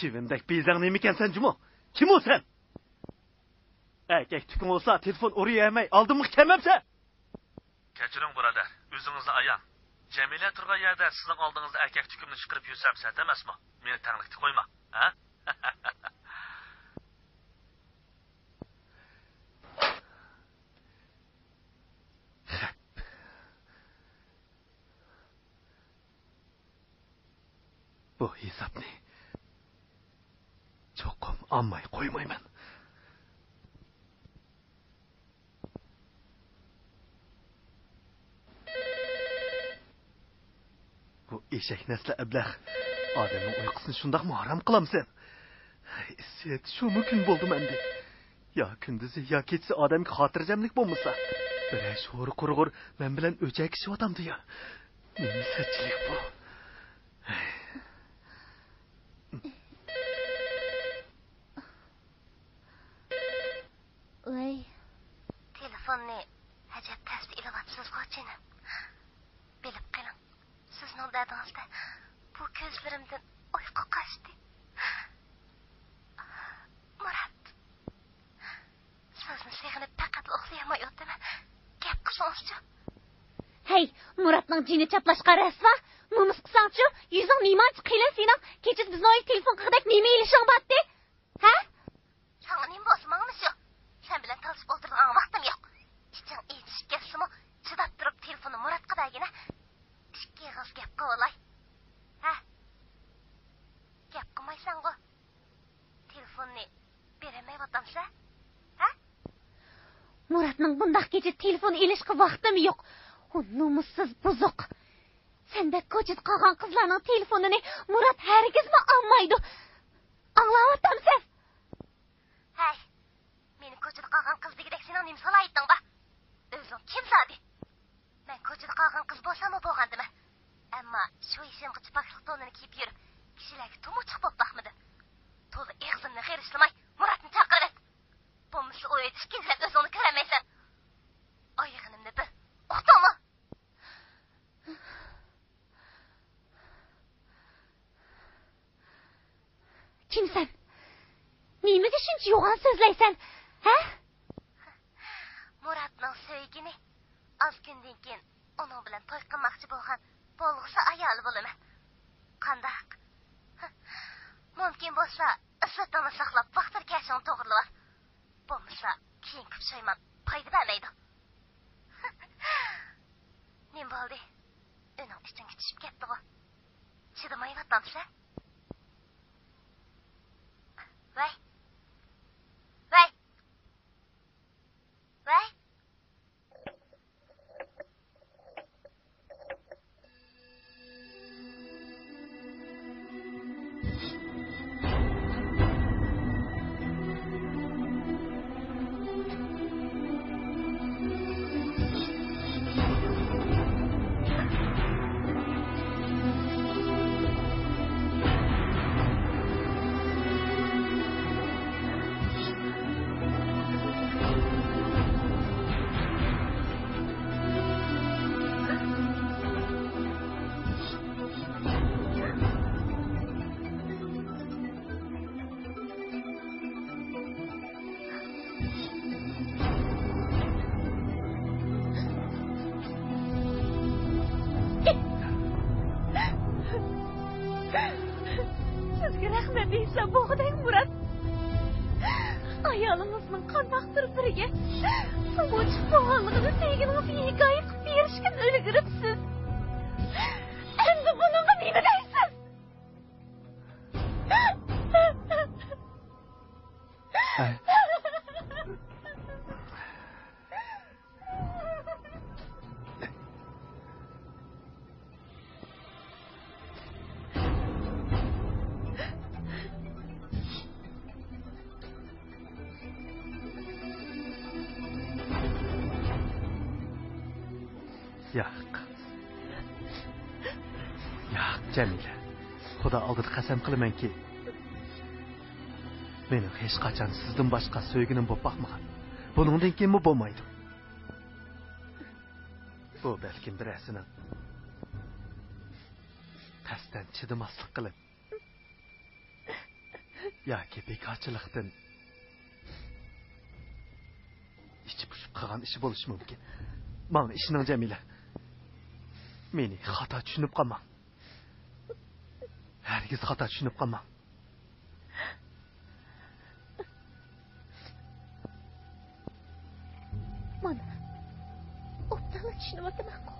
ئېۋىمدەك بېزەڭ نېمىكەنسەن جۇمۇ؟ كىم ئۇ سەن؟ ئەركەك تۈكۈڭ بولسا تېلېفون ئۇرۇۋەرمەي ئالدىمغا كەلمەمسەن؟ كەچۈرۈڭ بۇرادەر، ئۆزىڭىزلا ئايان. جەمىلە تۇرغان يەردە سىزنىڭ ئالدىڭىزدا ئەركەك تۈكۈمنى چىقىرىپ يۈرسەم سەت ئەمەسمۇ؟ مېنى تەڭلىكتە قويما، ھە؟ خەپ. بۇ ھېسابنى چوقۇم ئالماي قويمايمەن. بۇ ئېشەك نەسلى ئەبلەخ. ئادەمنىڭ ئۇيقۇسىنى شۇنداقمۇ ھارام قىلامسەن؟ ئىسسىت، شۇمۇ كۈن بولدىمۇ ئەمدى؟ يا كۈندۈزى، يا كېچىسى ئادەمگە خاتىرجەملىك بولمىسا. بىرەر شورى قۇرغۇر مەن بىلەن ئۆچەكىشىۋاتامدۇ يا؟ نېمە سەتچىلىك بۇ؟ ۋەي. تېلېفوننى ئەجەب تەستە ئېلىۋاپسىزغۇ، جېنىم. بىلىپ قېلىڭ، سىزنىڭ دەردىڭىزدە بۇ كۆزلىرىمدىن ئۇيقۇ قاچتى. مۇرات، سىزنى سېغىنىپ پەقەتلا ئۇخلىيالمايۋاتىمەن. گەپ قىلسىڭىزچۇ؟ ھەي، مۇراتنىڭ جېنى چاپلاشقا رەسۋا. نومۇس قىلساڭچۇ؟ يۈزۈڭ نېمانچە قىيىن سېنىڭ؟ كېچىسى بىزنىڭ ئۆيگە تېلېفون قىلغۇدەك نېمە ئىلىشىڭ بارتى؟ ھە؟ ساڭا نېمە بولسا ماڭىمۇ شۇ. سەن بىلەن تالىشىپ ئولتۇرىدىغان ۋاقتىم يوق. ئىچىڭ ئېچىشىپ كەتسىمۇ، چىداپ تۇرۇپ تېلېفوننى مۇراتقا بەرگىنە. ئىككى ئېغىز گەپ قىلىۋالاي. ھە؟ گەپ قىلمايسەنغۇ؟ تېلېفوننى بېرەلمەيۋاتامسەن؟ ھە؟ مۇراتنىڭ بۇنداق كېچىدە تېلېفون ئېلىشقا ۋاقتىمۇ يوق. ئۇ نومۇسسىز بۇزۇق. سەندەك كوچىدا قالغان قىزلارنىڭ تېلېفونىنى مۇرات ھەرگىزمۇ ئالمايدۇ. ئاڭلاۋاتامسەن؟ ھەي، مېنى كوچىدا قالغان قىز دېگۈدەك سېنىڭ نېمە سالاھىيىتىڭ بار؟ ئۆزۈڭ كىم زادى؟ مەن كوچىدا قالغان قىز بولساممۇ بولغانىدىمەن. ئەمما شۇ يېشىمغىچە پاكلىق تونىنى كىيىپ يۈرۈپ، كىشىلەرگە تۇمۇچۇق بولۇپ باقمىدىم. تولا ئېغىزىمنى غېرىشلىماي، مۇراتنى چاقىرىۋەت. بولمىسا ئۇ ئۆيدە ئىككىنچىلەپ ئۆزۈڭنى كۆرەلمەيسەن. ئايىغىنىمنى بىل. ئۇقتۇڭمۇ؟ كىمسەن؟ نېمىگە شۇنچە يوغان سۆزلەيسەن؟ ھە؟ مۇراتنىڭ سۆيگىنى، ئاز كۈندىن كېيىن ئۇنىڭ بىلەن توي قىلماقچى بولغان بولغۇسى ئايالى بولىمەن. قانداق؟ مۇمكىن بولسا، ئىسسىتىڭنى ساقلاپ، ۋاقتىدا كەشىڭنى توغرىلىۋال. بولمىسا، كېيىنكى پۇشايمان پايدا بەرمەيدۇ. نېمە بولدى؟ ئۆينىڭ ئىچىڭگە چۈشۈپ كەتتىغۇ؟ چىدىمايۋاتامسەن؟ ۋەي! ۋەي! ۋەي! سىزگە رەھمەت ئېيتسام بولغۇدەك، مۇرات. ئايالىڭىزنىڭ قانداقتۇر بىرىگە تۇمۇچۇق بولغانلىقىنى سۆيگىنىڭىزگە ھېكايە قىلىپ بېرىشكە ئۈلگۈرۈپسىز. ئەمدى بۇنىڭغا نېمە دەيسىز؟ ياق. ياق، جەمىلە. خۇدا ئالدىدا قەسەم قىلىمەنكى، مېنىڭ ھېچقاچان سىزدىن باشقا سۆيگىنىم بولۇپ باقمىغان. بۇنىڭدىن كېيىنمۇ بولمايدۇ. بۇ بەلكىم بىرەرسىنىڭ قەستەن چىدىماسلىق قىلىپ ياكى بىكارچىلىقتىن ئىچى پۇشۇپ قالغان ئىشى بولۇشى مۇمكىن. ماڭا ئىشىنىڭ، جەمىلە. مېنى خاتا چۈشىنىپ قالماڭ. ھەرگىز خاتا چۈشىنىپ قالماڭ. مانا، ئوبدانلا چۈشىنىۋاتىمەنغۇ.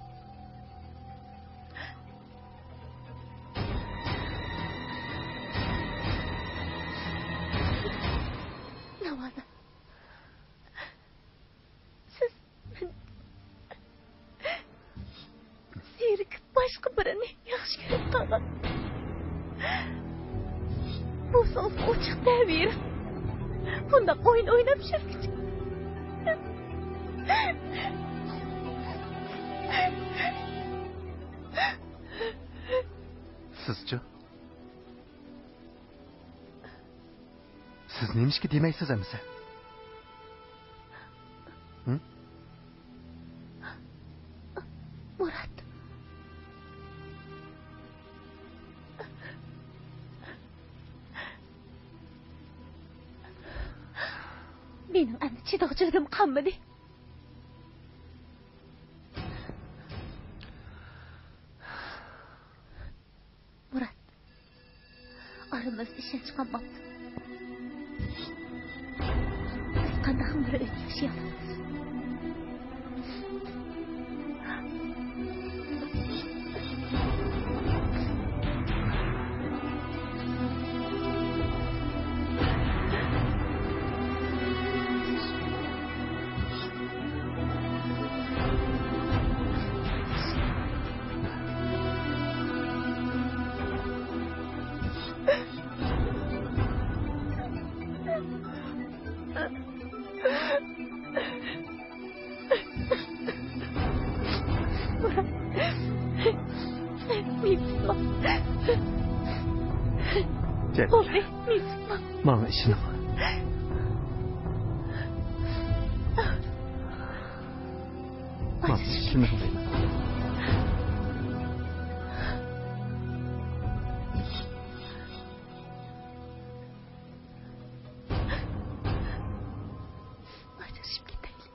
ناۋادا، سىز مەن زېرىكىپ باشقا بىرىنى ياخشى كۆرۈپ قالغان بولسىڭىز، ئوچۇق دەۋېرىڭ. بۇنداق ئويۇن ئويناپ يۈرگۈچە. سىزچۇ؟ سىز نېمىشقا دېمەيسىز ئەمىسە؟ ھە؟ مۇرات. مېنىڭ ئەمدى چىدىغۇچىلىكىم قالمىدى. مۇرات، ئارىمىزدا ئىشەنچ قالماپتۇ. بىز قانداقمۇ بىر ئۆيدە ياشىيالامىز؟ مېنى تۇتما. جەمىلە. بولدى، مېنى تۇتما. ماڭا ئىشىنىڭ. ماڭا ئىشىنىڭ دەيمەن. ئاجرىشىپ كېتەيلى.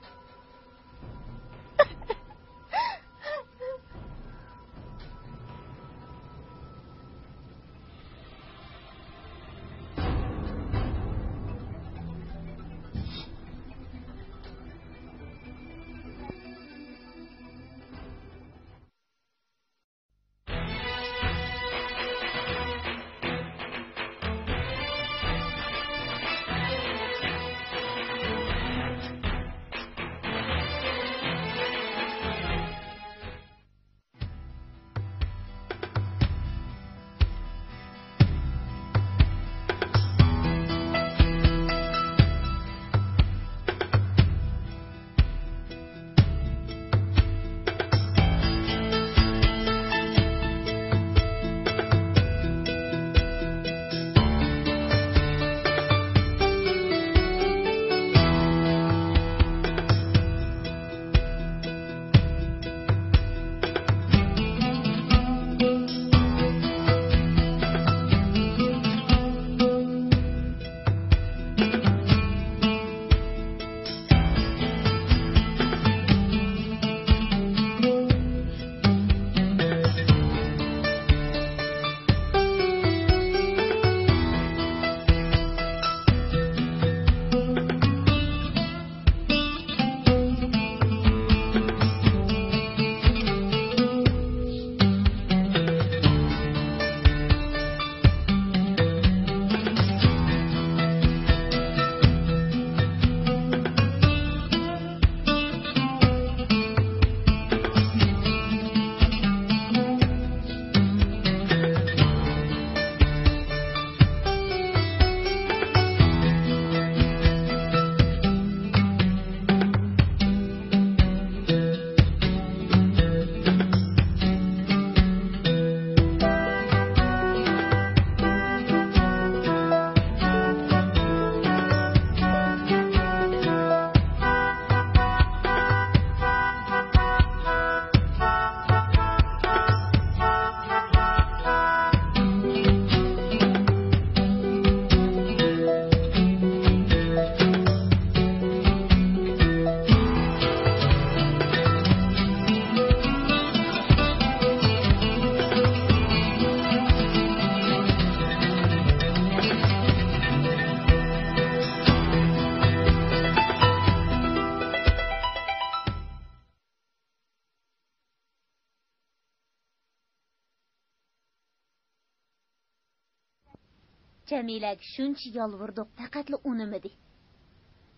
جەمىلەگە شۇنچە يالۋۇردۇق، پەقەتلا ئۇنىمىدى.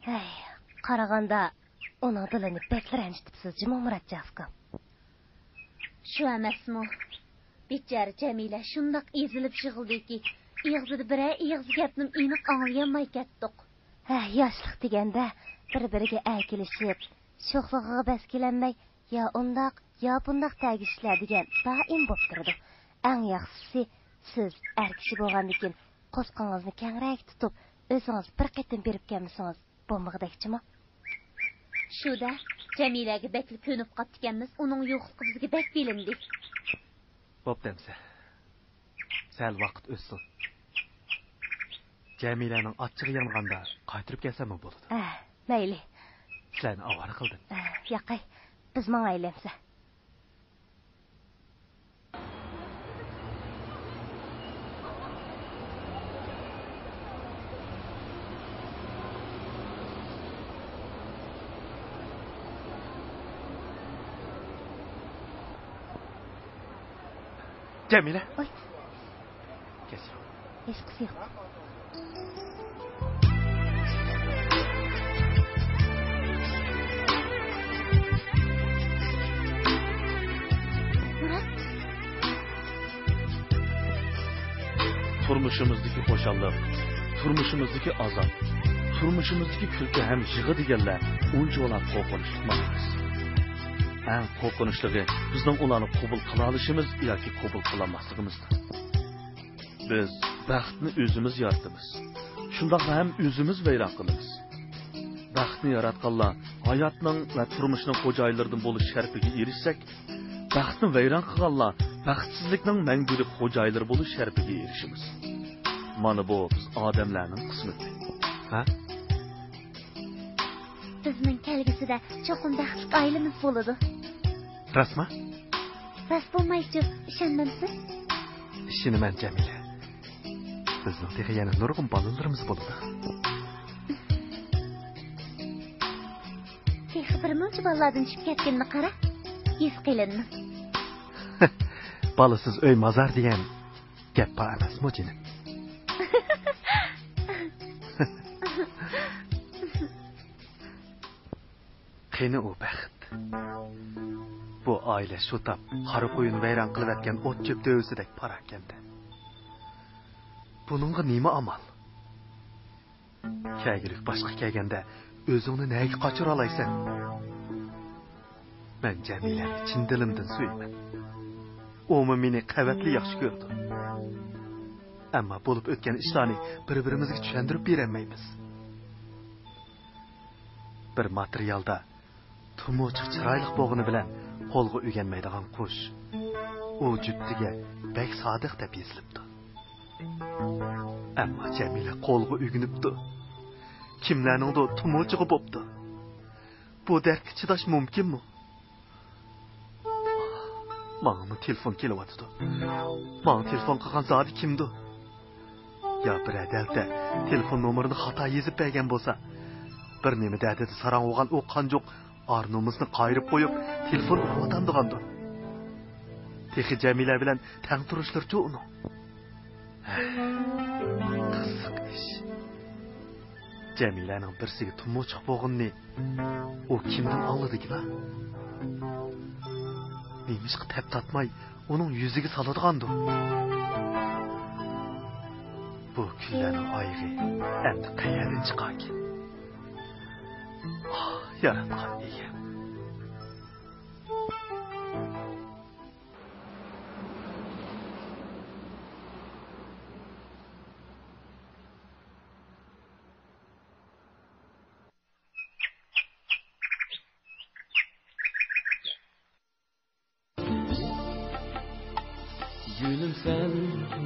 ھەي، قارىغاندا ئۇنىڭ دىلىنى بەكلا رەنجىتىپسىز جۇمۇ، مۇراتجان ئۇكام. شۇ ئەمەسمۇ؟ بىچارە جەمىلە شۇنداق ئېزىلىپ يىغلىدىكى، ئېغىزىدا بىرەر ئېغىز گەپنىمۇ ئېنىق ئاڭلىيالماي كەتتۇق. ھە، ياشلىق دېگەندە بىر-بىرىگە ئەركىلىشىپ، شوخلۇقىغا بەس كېلەلمەي، يا ئۇنداق، يا بۇنداق تەگىشىشلەر دېگەن دائىم بولۇپ تۇرىدۇ. ئەڭ ياخشىسى، سىز ئەر كىشى بولغاندىكىن قورسىقىڭىزنى كەڭرەك تۇتۇپ، ئۆزىڭىز بىر قېتىم بېرىپ كەلمىسىڭىز بولمىغۇدەكچىمۇ؟ شۇ-دە، جەمىلەگە بەكلا كۆنۈپ قاپتىكەنمىز، ئۇنىڭ يوقلۇقى بىزگە بەك بىلىندى. بوپتۇ ئەمسە. سەل ۋاقىت ئۆتسۇن. جەمىلەنىڭ ئاچچىقى يانغاندا قايتۇرۇپ كەلسەممۇ بولىدۇ. ھە، مەيلى. سىلەرنى ئاۋارە قىلدىم. ھە، ياقەي. بىز ماڭايلى ئەمسە. جەمىلە. ۋاي. كەچۈرۈڭ. ھېچقىسى يوق. مۇرات. تۇرمۇشىمىزدىكى خۇشاللىق، تۇرمۇشىمىزدىكى ئازاب، تۇرمۇشىمىزدىكى كۈلكە ھەم يىغا دېگەنلەر ئۇنچىۋالا قورقۇنچلۇقمۇ ئەمەس. ئەڭ قورقۇنچلۇقى، بىزنىڭ ئۇلارنى قوبۇل قىلالىشىمىز ياكى قوبۇل قىلالماسلىقىمىزدۇر. بىز بەختنى ئۆزىمىز يارىتىمىز. شۇنداقلا ھەم ئۆزىمىز ۋەيران قىلىمىز. بەختنى ياراتقانلار ھاياتنىڭ ۋە تۇرمۇشنىڭ خوجايىنلىرىدىن بولۇش شەرىپىگە ئېرىشسەك، بەختنى ۋەيران قىلغانلار بەختسىزلىكنىڭ مەڭگۈلۈك خوجايىنلىرى بولۇش شەرىپىگە ئېرىشىمىز. مانا بۇ بىز ئادەملەرنىڭ قىسمىتى. ھە؟ بىزنىڭ كەلگۈسىدە چوقۇم بەختلىك ئائىلىمىز بولىدۇ. راستمۇ؟ راست بولمايچۇ، ئىشەنمەمسىز؟ ئىشىنىمەن، جەمىلە. بىزنىڭ تېخى يەنە نۇرغۇن بالىلىرىمىز بولىدۇ. تېخى بىر مۇنچە بالىلاردىن چۈشۈپ كەتكىنىنى قارا، ھېس قىلىنىدۇ. بالىسىز ئۆي مازار دېگەن گەپ بار ئەمەسمۇ، جېنىم؟ قېنى ئۇ بەخت؟ بۇ ئائىلە شۇ تاپ قارا قۇيۇنى ۋەيران قىلىۋەتكەن ئوت-چۆپ دۆۋىسىدەك پاراكەندە. بۇنىڭغا نېمە ئامال؟ كەلگۈلۈك باشقا كەلگەندە ئۆزۈڭنى نەگە قاچۇرالايسەن؟ مەن جەمىلەنى چىن دىلىمدىن سۆيىمەن. ئۇمۇ مېنى قەۋەتلا ياخشى كۆرىدۇ. ئەمما بولۇپ ئۆتكەن ئىشلارنى بىر-بىرىمىزگە چۈشەندۈرۈپ بېرەلمەيمىز. بىر ماتېرىيالدا تۇمۇچۇق چىرايلىق بولغىنى بىلەن قولغا ئۆگەنمەيدىغان قۇش. ئۇ جۈپتىگە بەك سادىق دەپ يېزىلىپتۇ. ئەمما جەمىلە قولغا ئۆگىنىپتۇ. كىملەرنىڭدۇ تۇمۇچۇقى بوپتۇ. بۇ دەردكە چىداش مۇمكىنمۇ؟ ماڭىمۇ تېلېفون كېلىۋاتىدۇ. ماڭا تېلېفون قىلغان زادى كىمدۇ؟ يا بىرەر دەلتە تېلېفون نومۇرىنى خاتا يېزىپ بەرگەن بولسا، بىر نېمە دەردىدە ساراڭ بولغان ئۇ قانجۇق ئار-نومۇسنى قايرىپ قويۇپ، تېلېفون ئۇرۇۋاتامدىغاندۇ؟ تېخى جەمىلە بىلەن تەڭ تۇرۇشلىرىچۇ ئۇنىڭ؟ قىزىق ئىش. جەمىلەنىڭ بىرسىگە تۇمۇچۇق بولغىنىنى ئۇ كىمدىن ئاڭلىدىكىنا؟ نېمىشقا تەپ تارتماي ئۇنىڭ يۈزىگە سالىدىغاندۇ؟ بۇ كۈنلەرنىڭ ئايىغى ئەمدى قەيەردىن چىقاركىن؟ ئاھ، ياراتقان ئىگەم! گۈلۈمسەن،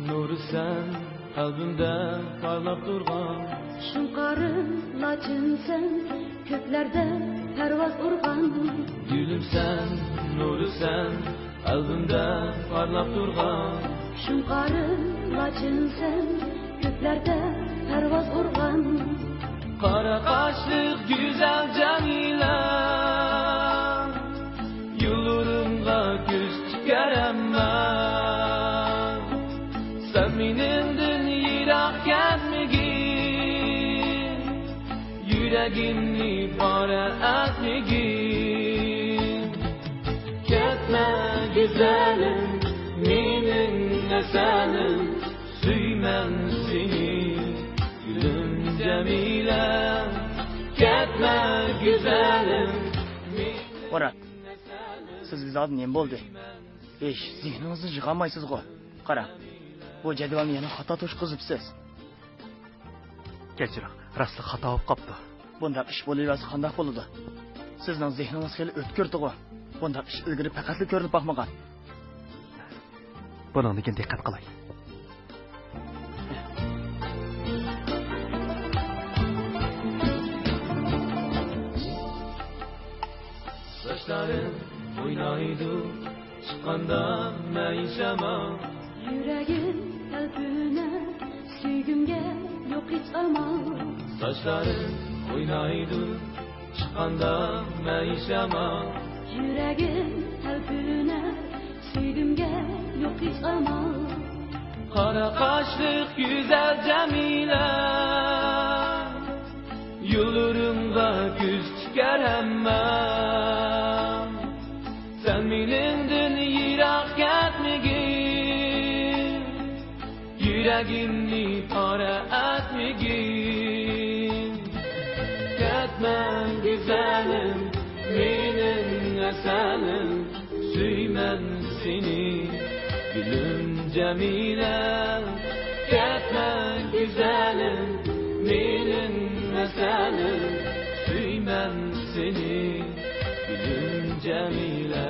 نۇرسەن، قەلبىمدە پارلاپ تۇرغان. شۇڭقارىم، لاچىنسەن، كۆكلەردە پەرۋاز ئۇرغان. گۈلۈمسەن، نۇرسەن، قەلبىمدە پارلاپ تۇرغان. شۇڭقارىم، لاچىنسەن، كۆكلەردە پەرۋاز ئۇرغان. قارا قاشلىق گۈزەل جەمىلە، يوللىرىمغا كۆز تىكەر ئەمما. سەن مېنىڭدىن يىراق يۈرەگىمنى پارە ئەتمىگىن. كەتمە گۈزەلىم، مېنىڭ ھەسەلىم، سۆيىمەن سېنى، گۈلۈم جەمىلە. كەتمە گۈزەلىم، مېنىڭ مۇرات، سىزگە زادى نېمە بولدى؟ ھېچ زېھنىڭىزنى يىغالمايسىزغۇ؟ قاراڭ، بۇ جەدۋەلنى يەنە خاتا توشقۇزۇپسىز. كەچۈرۈڭ، راستلا خاتا بولۇپ قاپتۇ. بۇنداق ئىش بولۇۋەرسە قانداق بولىدۇ؟ سىزنىڭ زېھنىڭىز خېلى ئۆتكۈردىغۇ. بۇنداق ئىش ئىلگىرى پەقەتلا كۆرۈلۈپ باقمىغان. بۇنىڭدىن كېيىن دىققەت قىلاي. ساچلىرىڭ ئوينايدۇ، چىققاندا مەن شامال. يۈرەگىم تەلپۈنەر، سۆيگۈمگە يوق ھېچ ئامال. ساچلىرىڭ ئوينايدۇ، چىققاندا مەن شامال. يۈرەگىم تەلپۈنەر، سۆيگۈمگە يوق ھېچ ئامال. قارا قاشلىق گۈزەل جەمىلە، يوللىرىڭغا كۆز تىكەر ھەممە. سەن مېنىڭدىن يىراق كەتمىگىن، يۈرەگىمنى پارە ئەتمىگىن. كەتمە گۈزەلىم، مېنىڭ ھەسەلىم، سۆيىمەن سېنى، گۈلۈم جەمىلە. كەتمە گۈزەلىم، مېنىڭ ھەسەلىم، سۆيىمەن سېنى، گۈلۈم جەمىلە.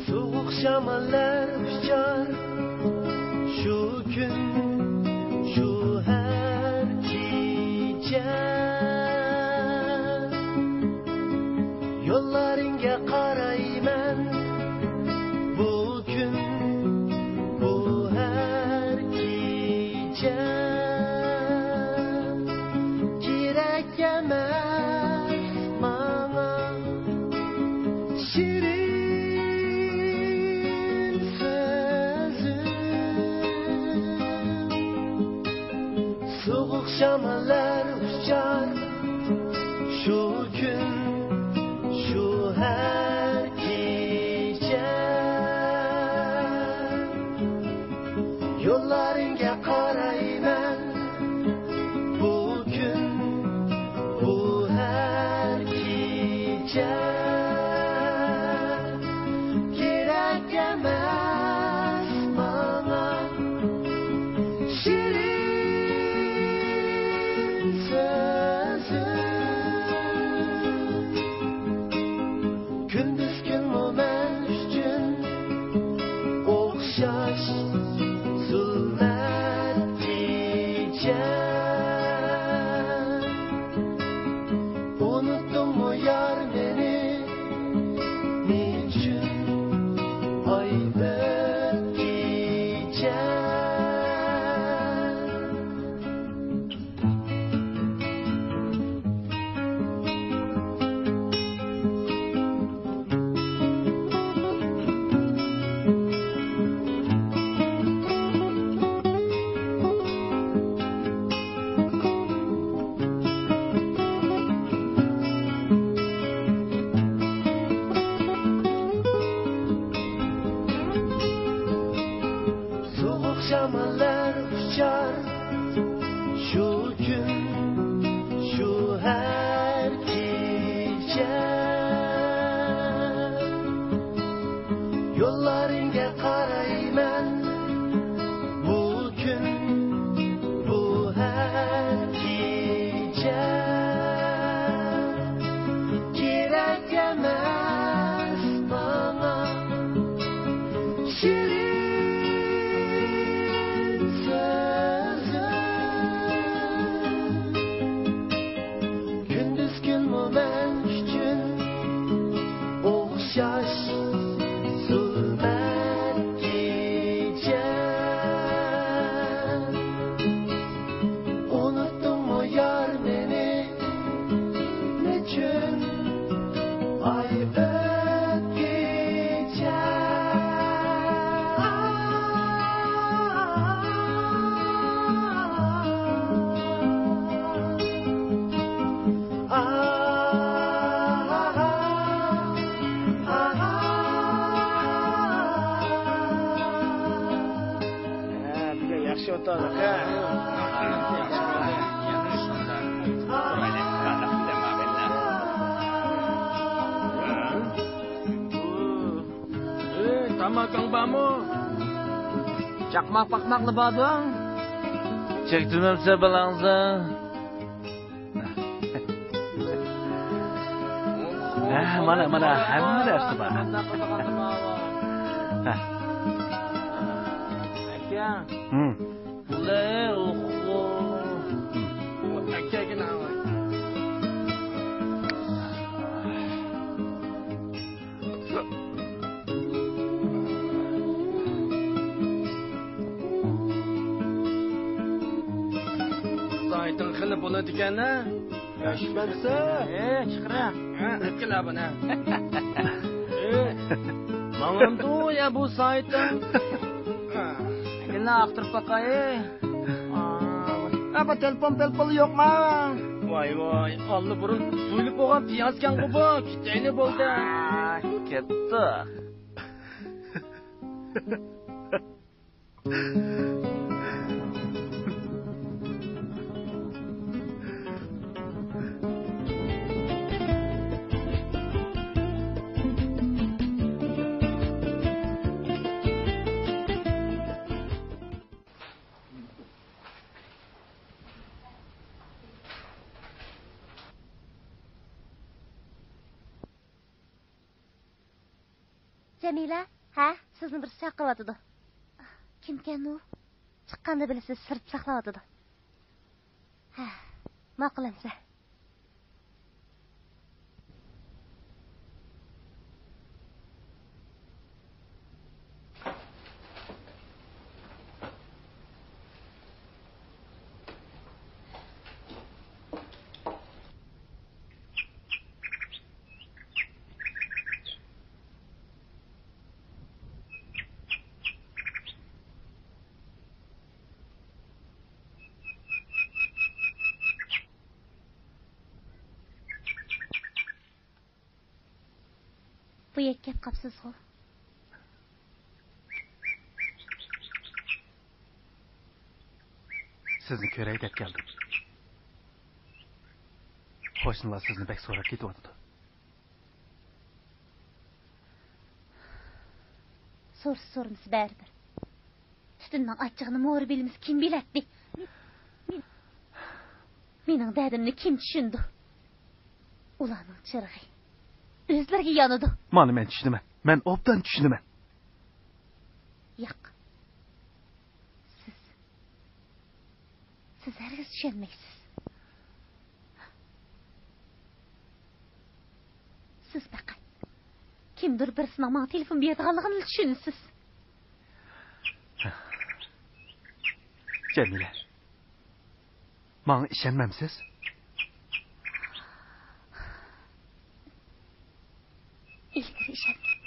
سوغۇق شاماللار ئۇچار شۇ كۈن، شۇ ھەر كېچە. يوللىرىڭغا قارايمەن بۇ كۈن، بۇ ھەر كېچە. كېرەك ئەمەس ماڭا شېرىن سۆزۈڭ. سوغۇق شاماللار ئۇچار شۇ كۈن، شۇ ھەر كېچە. يوللىرىڭغا قارايمەن بۇ كۈن، بۇ ھەر كېچە. كېرەك ئەمەس ماڭا شېرىن سۆزۈڭ. كۈندۈز كۈنمۇ مەن ئۈچۈن ئوخشاش زۇلمەت كېچە. ئۇنۇتتۇڭمۇ يار مېنى، نېچۈن ئايۋەت كېچە؟ تاماكاڭ بارمۇ؟ چاقماق پاقماقلا باردۇ. چەكتۈرمەمسە بالاڭزا. ھە، مانا، مانا، ھەممە نەرسە بار. ھە. ئاكا. ھىم. سايتىڭ خېلى بولىدىكەن-ھە؟ ياشىمەمسە؟ ئېي، چىقىرە. ھە، ئەتكىلە بۇنى. ئېي، ماڭامدۇ يا بۇ سايتىڭ؟ ئەتكىلە ئاختۇرۇپ باقاي. ئا، بۇ تېلېفون، تېلېفون يوقما؟ ۋاي، ۋاي، ئاللىبۇرۇن سويۇلۇپ بولغان پىيازكەنغۇ بۇ. كېتەيلى بولدى. ئا، كەتتۇق. جەمىلە، ھە، سىزنى بىرسى چاقىرىۋاتىدۇ. كىمكەن ئۇ؟ چىققاندا بىلىسىز، سىرت ساقلاۋاتىدۇ. ھە، ماقۇل ئەمسە. بۇ يەرگە كەپ قاپسىزغۇ؟ سىزنى كۆرەي دەپ كەلدىم. قوشنىلار سىزنى بەك سوراپ كېتىۋاتىدۇ. سورىسا سورىمىسا بەرىبىر. تۈتۈننىڭ ئاچچىقىنى مورا بىلمىسە كىم بىلەتتى؟ مېنىڭ دەردىمنى كىم چۈشىنىدۇ؟ ئۇلارنىڭ چىرىغى ئۆزلىرىگە يانىدۇ. مانا مەن چۈشىنىمەن. مەن ئوبدان چۈشىنىمەن. ياق. سىز، سىز ھەرگىز چۈشەنمەيسىز. سىز پەقەت كىمدۇر بىرسىنىڭ ماڭا تېلېفون بېرىدىغانلىقىنىلا چۈشىنىسىز. جەمىلە، ماڭا ئىشەنمەمسىز؟ ئىلگىرى ئىشەنگەن.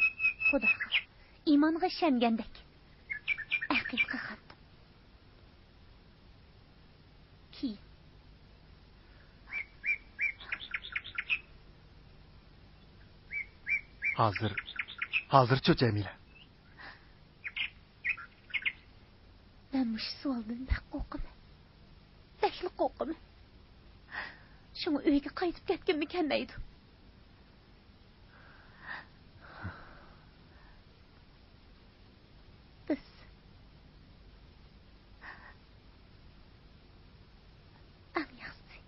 خۇداغا، ئىمانغا ئىشەنگەندەك. ئەقىدە قىلغانتىم. كېيىن. ھازىر، ھازىرچۇ، جەمىلە؟ مەن مۇشۇ سوئالدىن بەك قورقىمەن. بەكلا قورقىمەن. شۇڭا ئۆيگە قايتىپ كەتكۈممۇ كەلمەيدۇ. بىز ئەڭ ياخشىسى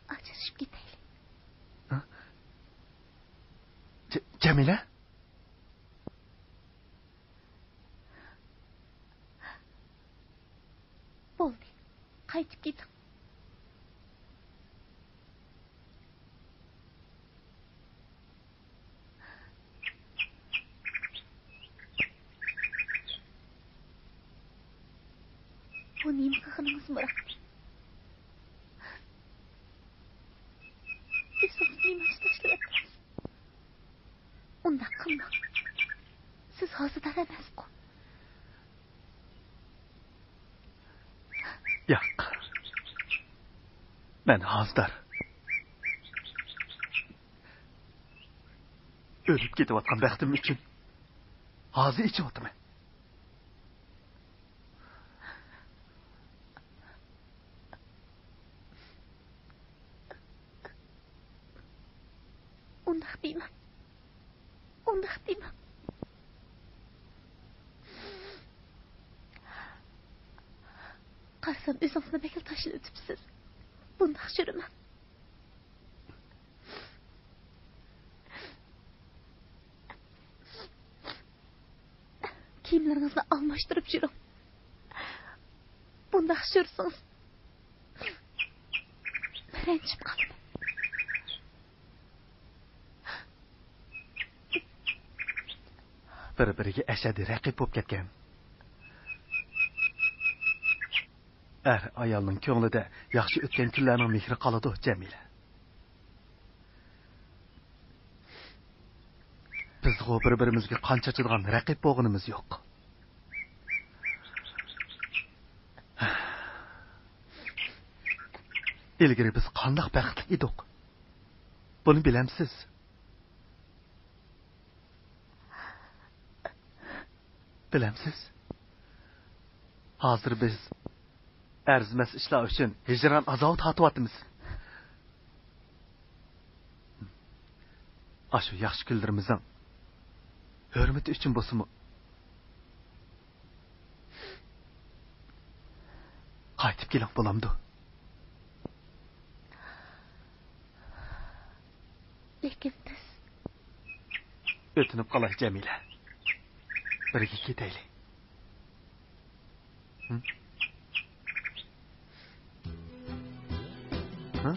ئاجرىشىپ كېتەيلى. ھە؟ ج-، جەمىلە؟ بولدى، قايتىپ كېتىڭ. بۇ نېمە قىلغىنىڭىز، مۇرات؟ ئۆزىڭىزنى نېمە ئۈچۈن تاشلىۋەتتىڭىز؟ ئۇنداق قىلماڭ. سىز ھازىدار ئەمەسقۇ؟ ياق. مەن ھازىدار. ئۆلۈپ كېتىۋاتقان بەختىم ئۈچۈن ھازا ئېچىۋاتىمەن. ئۇنداق دېمەڭ. قارىسام، ئۆزىڭىزنى بەكلا تاشلىۋېتىپسىز. بۇنداق يۈرمەڭ. كىيىملىرىڭىزنى ئالماشتۇرۇپ يۈرۈڭ. بۇنداق يۈرسىڭىز، رەنجىپ قالىمەن. بىر-بىرىگە ئەشەددىي رەقىب بولۇپ كەتكەن ئەر ئايالنىڭ كۆڭلىدە ياخشى ئۆتكەن كۈنلەرنىڭ مېھرى قالىدۇ، جەمىلە. بىزغۇ بىر-بىرىمىزگە قان چاچىدىغان رەقىب بولغىنىمىز يوق. ئىلگىرى بىز قانداق بەختلىك ئىدۇق، بۇنى بىلەمسىز؟ بىلەمسىز؟ ھازىر بىز ئەرزىمەس ئىشلار ئۈچۈن ھىجران ئازابى تارتىۋاتىمىز. ئاشۇ ياخشى كۈنلىرىمىزنىڭ ھۆرمىتى ئۈچۈن بولسىمۇ، قايتىپ كېلىڭ، بولامدۇ؟ لېكىن بىز. ئۆتۈنۈپ قالاي، جەمىلە. بىرگە كېتەيلى. ھە؟ ھە؟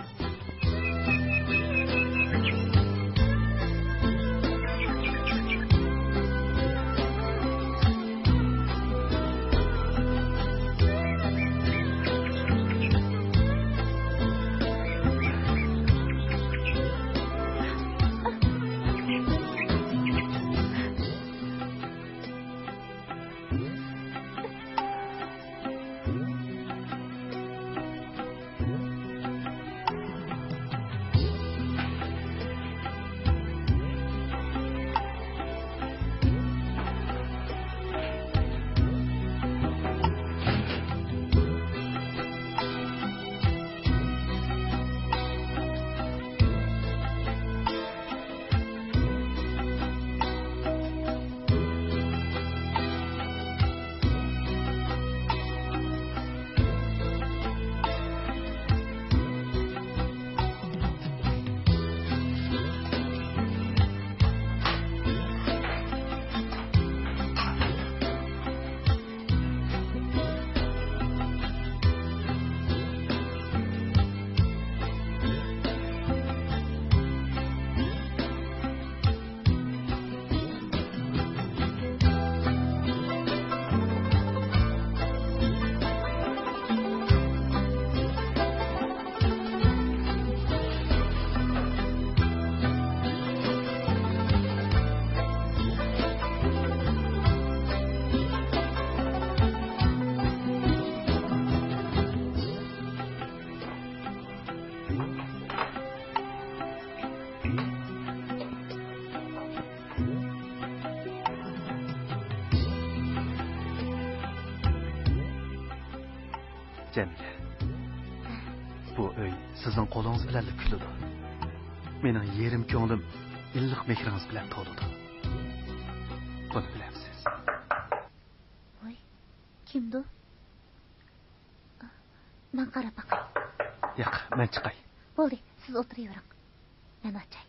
جەمىلە، بۇ ئۆي سىزنىڭ قولىڭىز بىلەنلا كۈلىدۇ. مېنىڭ يېرىم كۆڭلۈم ئىللىق مېھرىڭىز بىلەن تولىدۇ. بۇنى بىلەمسىز؟ ۋاي، كىمدۇ؟ مەن قاراپ باقاي. ياق، مەن چىقاي. بولدى، سىز ئولتۇرۇۋېرىڭ. مەن ئاچاي.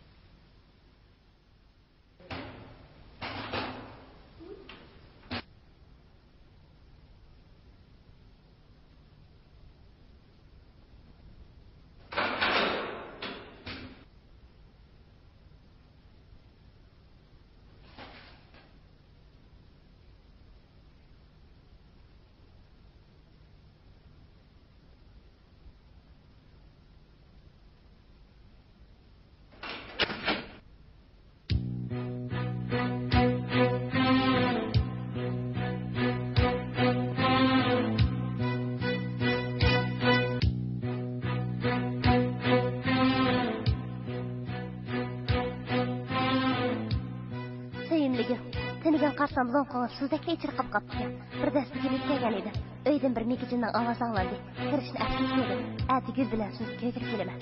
سۆيۈملۈكۈم، تۈنۈگۈن قارىسام لوڭقىڭىز سۇدەكلا ئېچىرقاپ قاپتىكەن. بىردەمسىز يېنىپ كەلگەن ئىدىم. ئۆيدىن بىر مېكىجىننىڭ ئاۋازى ئاڭلاندى. كىرىشنى ئەسلىتىپ قويدۇم. ئەتە گۈل بىلەن سىزنى كۆيدۈرۈپ كېلىمەن.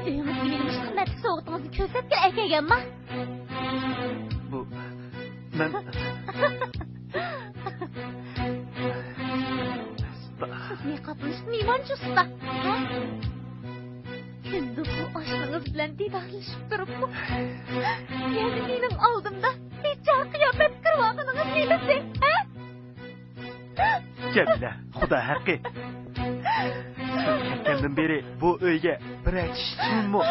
ئۆيىڭىزگە مېنىڭ قىممەتلىك سوۋغىتىڭىزنى كۆرسەتكىلى ئەكەلگەنما؟ بۇ، مەن. نېمە قاپلىشىپ مېھمانچى ئۇستا، ھە؟ كۈندە بۇ ئاشنىڭىز بىلەن دىدارلىشىپ تۇرۇپمۇ، يەنە مېنىڭ ئالدىمدا نېچە قىياپەت كىرىۋالغىنىڭىز نېمىسى، ھە؟ جەمىلە، خۇدا ھەققى. سىز كەتكەندىن بېرى بۇ ئۆيگە بىرەر چىشىممۇ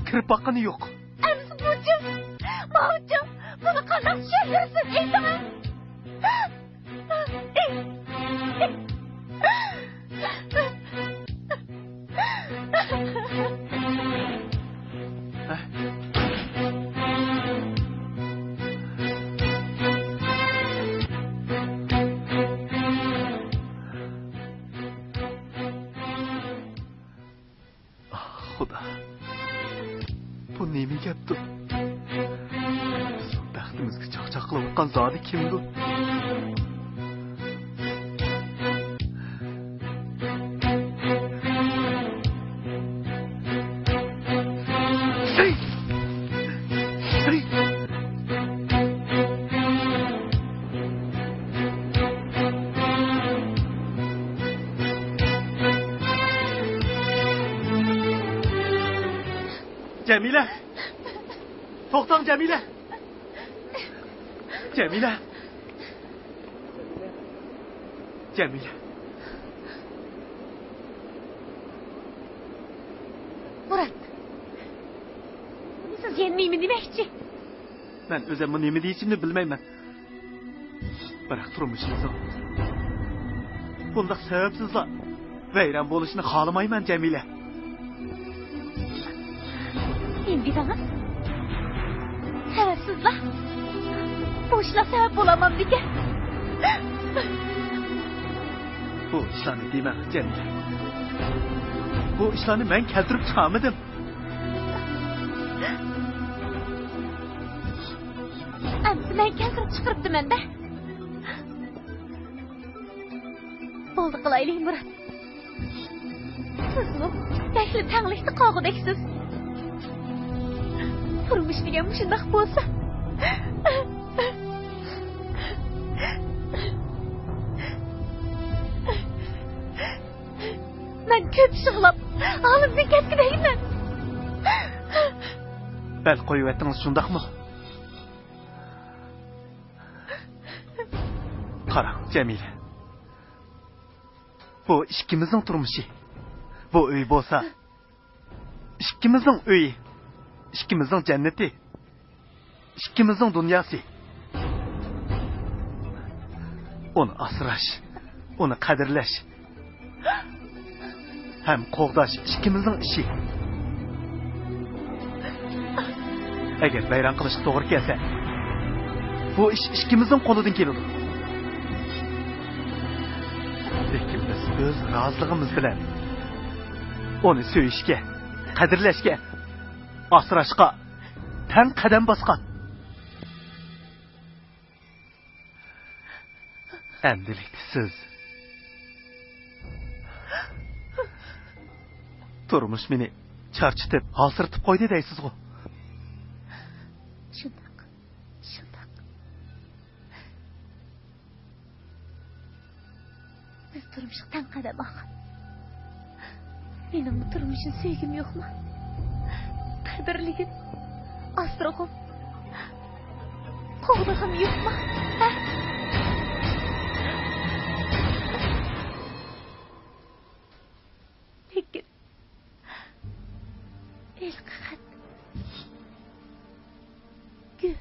كىرىپ باققىنى يوق. ئەمىسە بۇچۇ، ماۋۇچۇ، بۇنى قانداق چۈشەندۈرىسىز، ئېيتىڭ. ئاھ، خۇدا. بۇ نېمە گەپتۇ؟ بىزنىڭ بەختىمىزگە چاقچاق قىلىۋاتقان زادى كىمدۇ؟ جەمىلە! توختاڭ، جەمىلە! جەمىلە! جەمىلە! مۇرات! سىز يەنە نېمە دېمەكچى؟ مەن ئۆزۈممۇ نېمە دېيىشىمنى بىلمەيمەن. بىراق تۇرمۇشىمىزنىڭ بۇنداق سەۋەبسىزلا ۋەيران بولۇشىنى خالىمايمەن، جەمىلە. نېمە دېدىڭىز؟ سەۋەبسىزلا؟ بۇ ئىشلار سەۋەب بولالمامدىكەن؟ بۇ ئىشلارنى دېمەڭ، جەمىلە. بۇ ئىشلارنى مەن كەلتۈرۈپ چىقارمىدىم. ئەمدى مەن كەلتۈرۈپ چىقىرىپتىمەن-دە. بولدى قىلايلى، مۇرات. سىزمۇ بەكلا تەڭلىكتە قالغۇدەكسىز. تۇرمۇش دېگەن مۇشۇنداق بولسا. مەن كۆپ يىغلاپ، ھالىمدىن كەتكۈدەكمەن. بەل قويۇۋەتتىڭىز، شۇنداقمۇ؟ قاراڭ، جەمىلە. بۇ ئىككىمىزنىڭ تۇرمۇشى. بۇ ئۆي بولسا ئىككىمىزنىڭ ئۆيى، ئىككىمىزنىڭ جەننىتى، ئىككىمىزنىڭ دۇنياسى. ئۇنى ئاسراش، ئۇنى قەدىرلەش ھەم قوغداش ئىككىمىزنىڭ ئىشى. ئەگەر ۋەيران قىلىشقا توغرا كەلسە، بۇ ئىش ئىككىمىزنىڭ قولىدىن كېلىدۇ. لېكىن بىز ئۆز رازىلىقىمىز بىلەن ئۇنى سۆيۈشكە، قەدىرلەشكە، ئاسراشقا تەڭ قەدەم باسقان. ئەمدىلىكتە سىز. تۇرمۇش مېنى چارچىتىپ، ھالسىرىتىپ قويدى دەيسىزغۇ؟ شۇنداق، شۇنداق. بىز تۇرمۇشقا تەڭ قەدەم ئالغان. مېنىڭمۇ تۇرمۇشنى سۆيگۈم يوقمۇ؟ قەدىرلىگۈم، ئاسرىغۇم، قوغدىغۇم يوقمۇ؟ ھە؟ لېكىن ھېلىقى خەت، گۈل.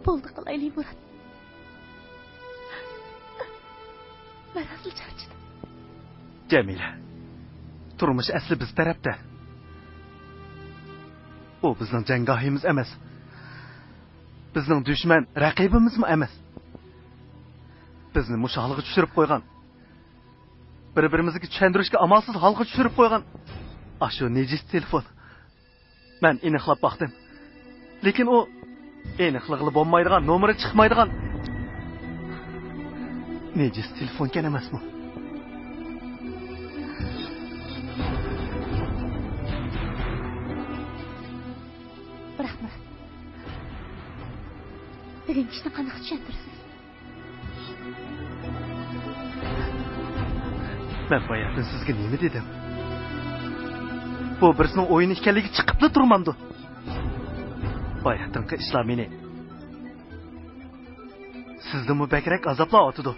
بولدى قىلايلى، مۇرات. مەن ئەسلى چارچىدىم. جەمىلە، تۇرمۇش ئەسلى بىز تەرەپتە. ئۇ بىزنىڭ جەڭگاھىمىز ئەمەس. بىزنىڭ دۈشمەن، رەقىبىمىزمۇ ئەمەس. بىزنى مۇشۇ ھالغا چۈشۈرۈپ قويغان، بىر-بىرىمىزگە چۈشەندۈرۈشكە ئامالسىز ھالغا چۈشۈرۈپ قويغان ئاشۇ نىجىس تېلېفون. مەن ئېنىقلاپ باقتىم. لېكىن ئۇ ئېنىقلىغىلى بولمايدىغان، نومۇرى چىقمايدىغان. نىجىس تېلېفونكەن ئەمەسمۇ؟ بىراق، بىراق. بۈگۈنكى ئىشنى قانداق چۈشەندۈرىسىز؟ مەن باياتىن سىزگە نېمە دېدىم؟ بۇ بىرسىنىڭ ئويۇنى ئىكەنلىكى چىقىپلا تۇرمامدۇ؟ باياتىنقى ئىشلار مېنى سىزدىنمۇ بەكرەك ئازابلاۋاتىدۇ.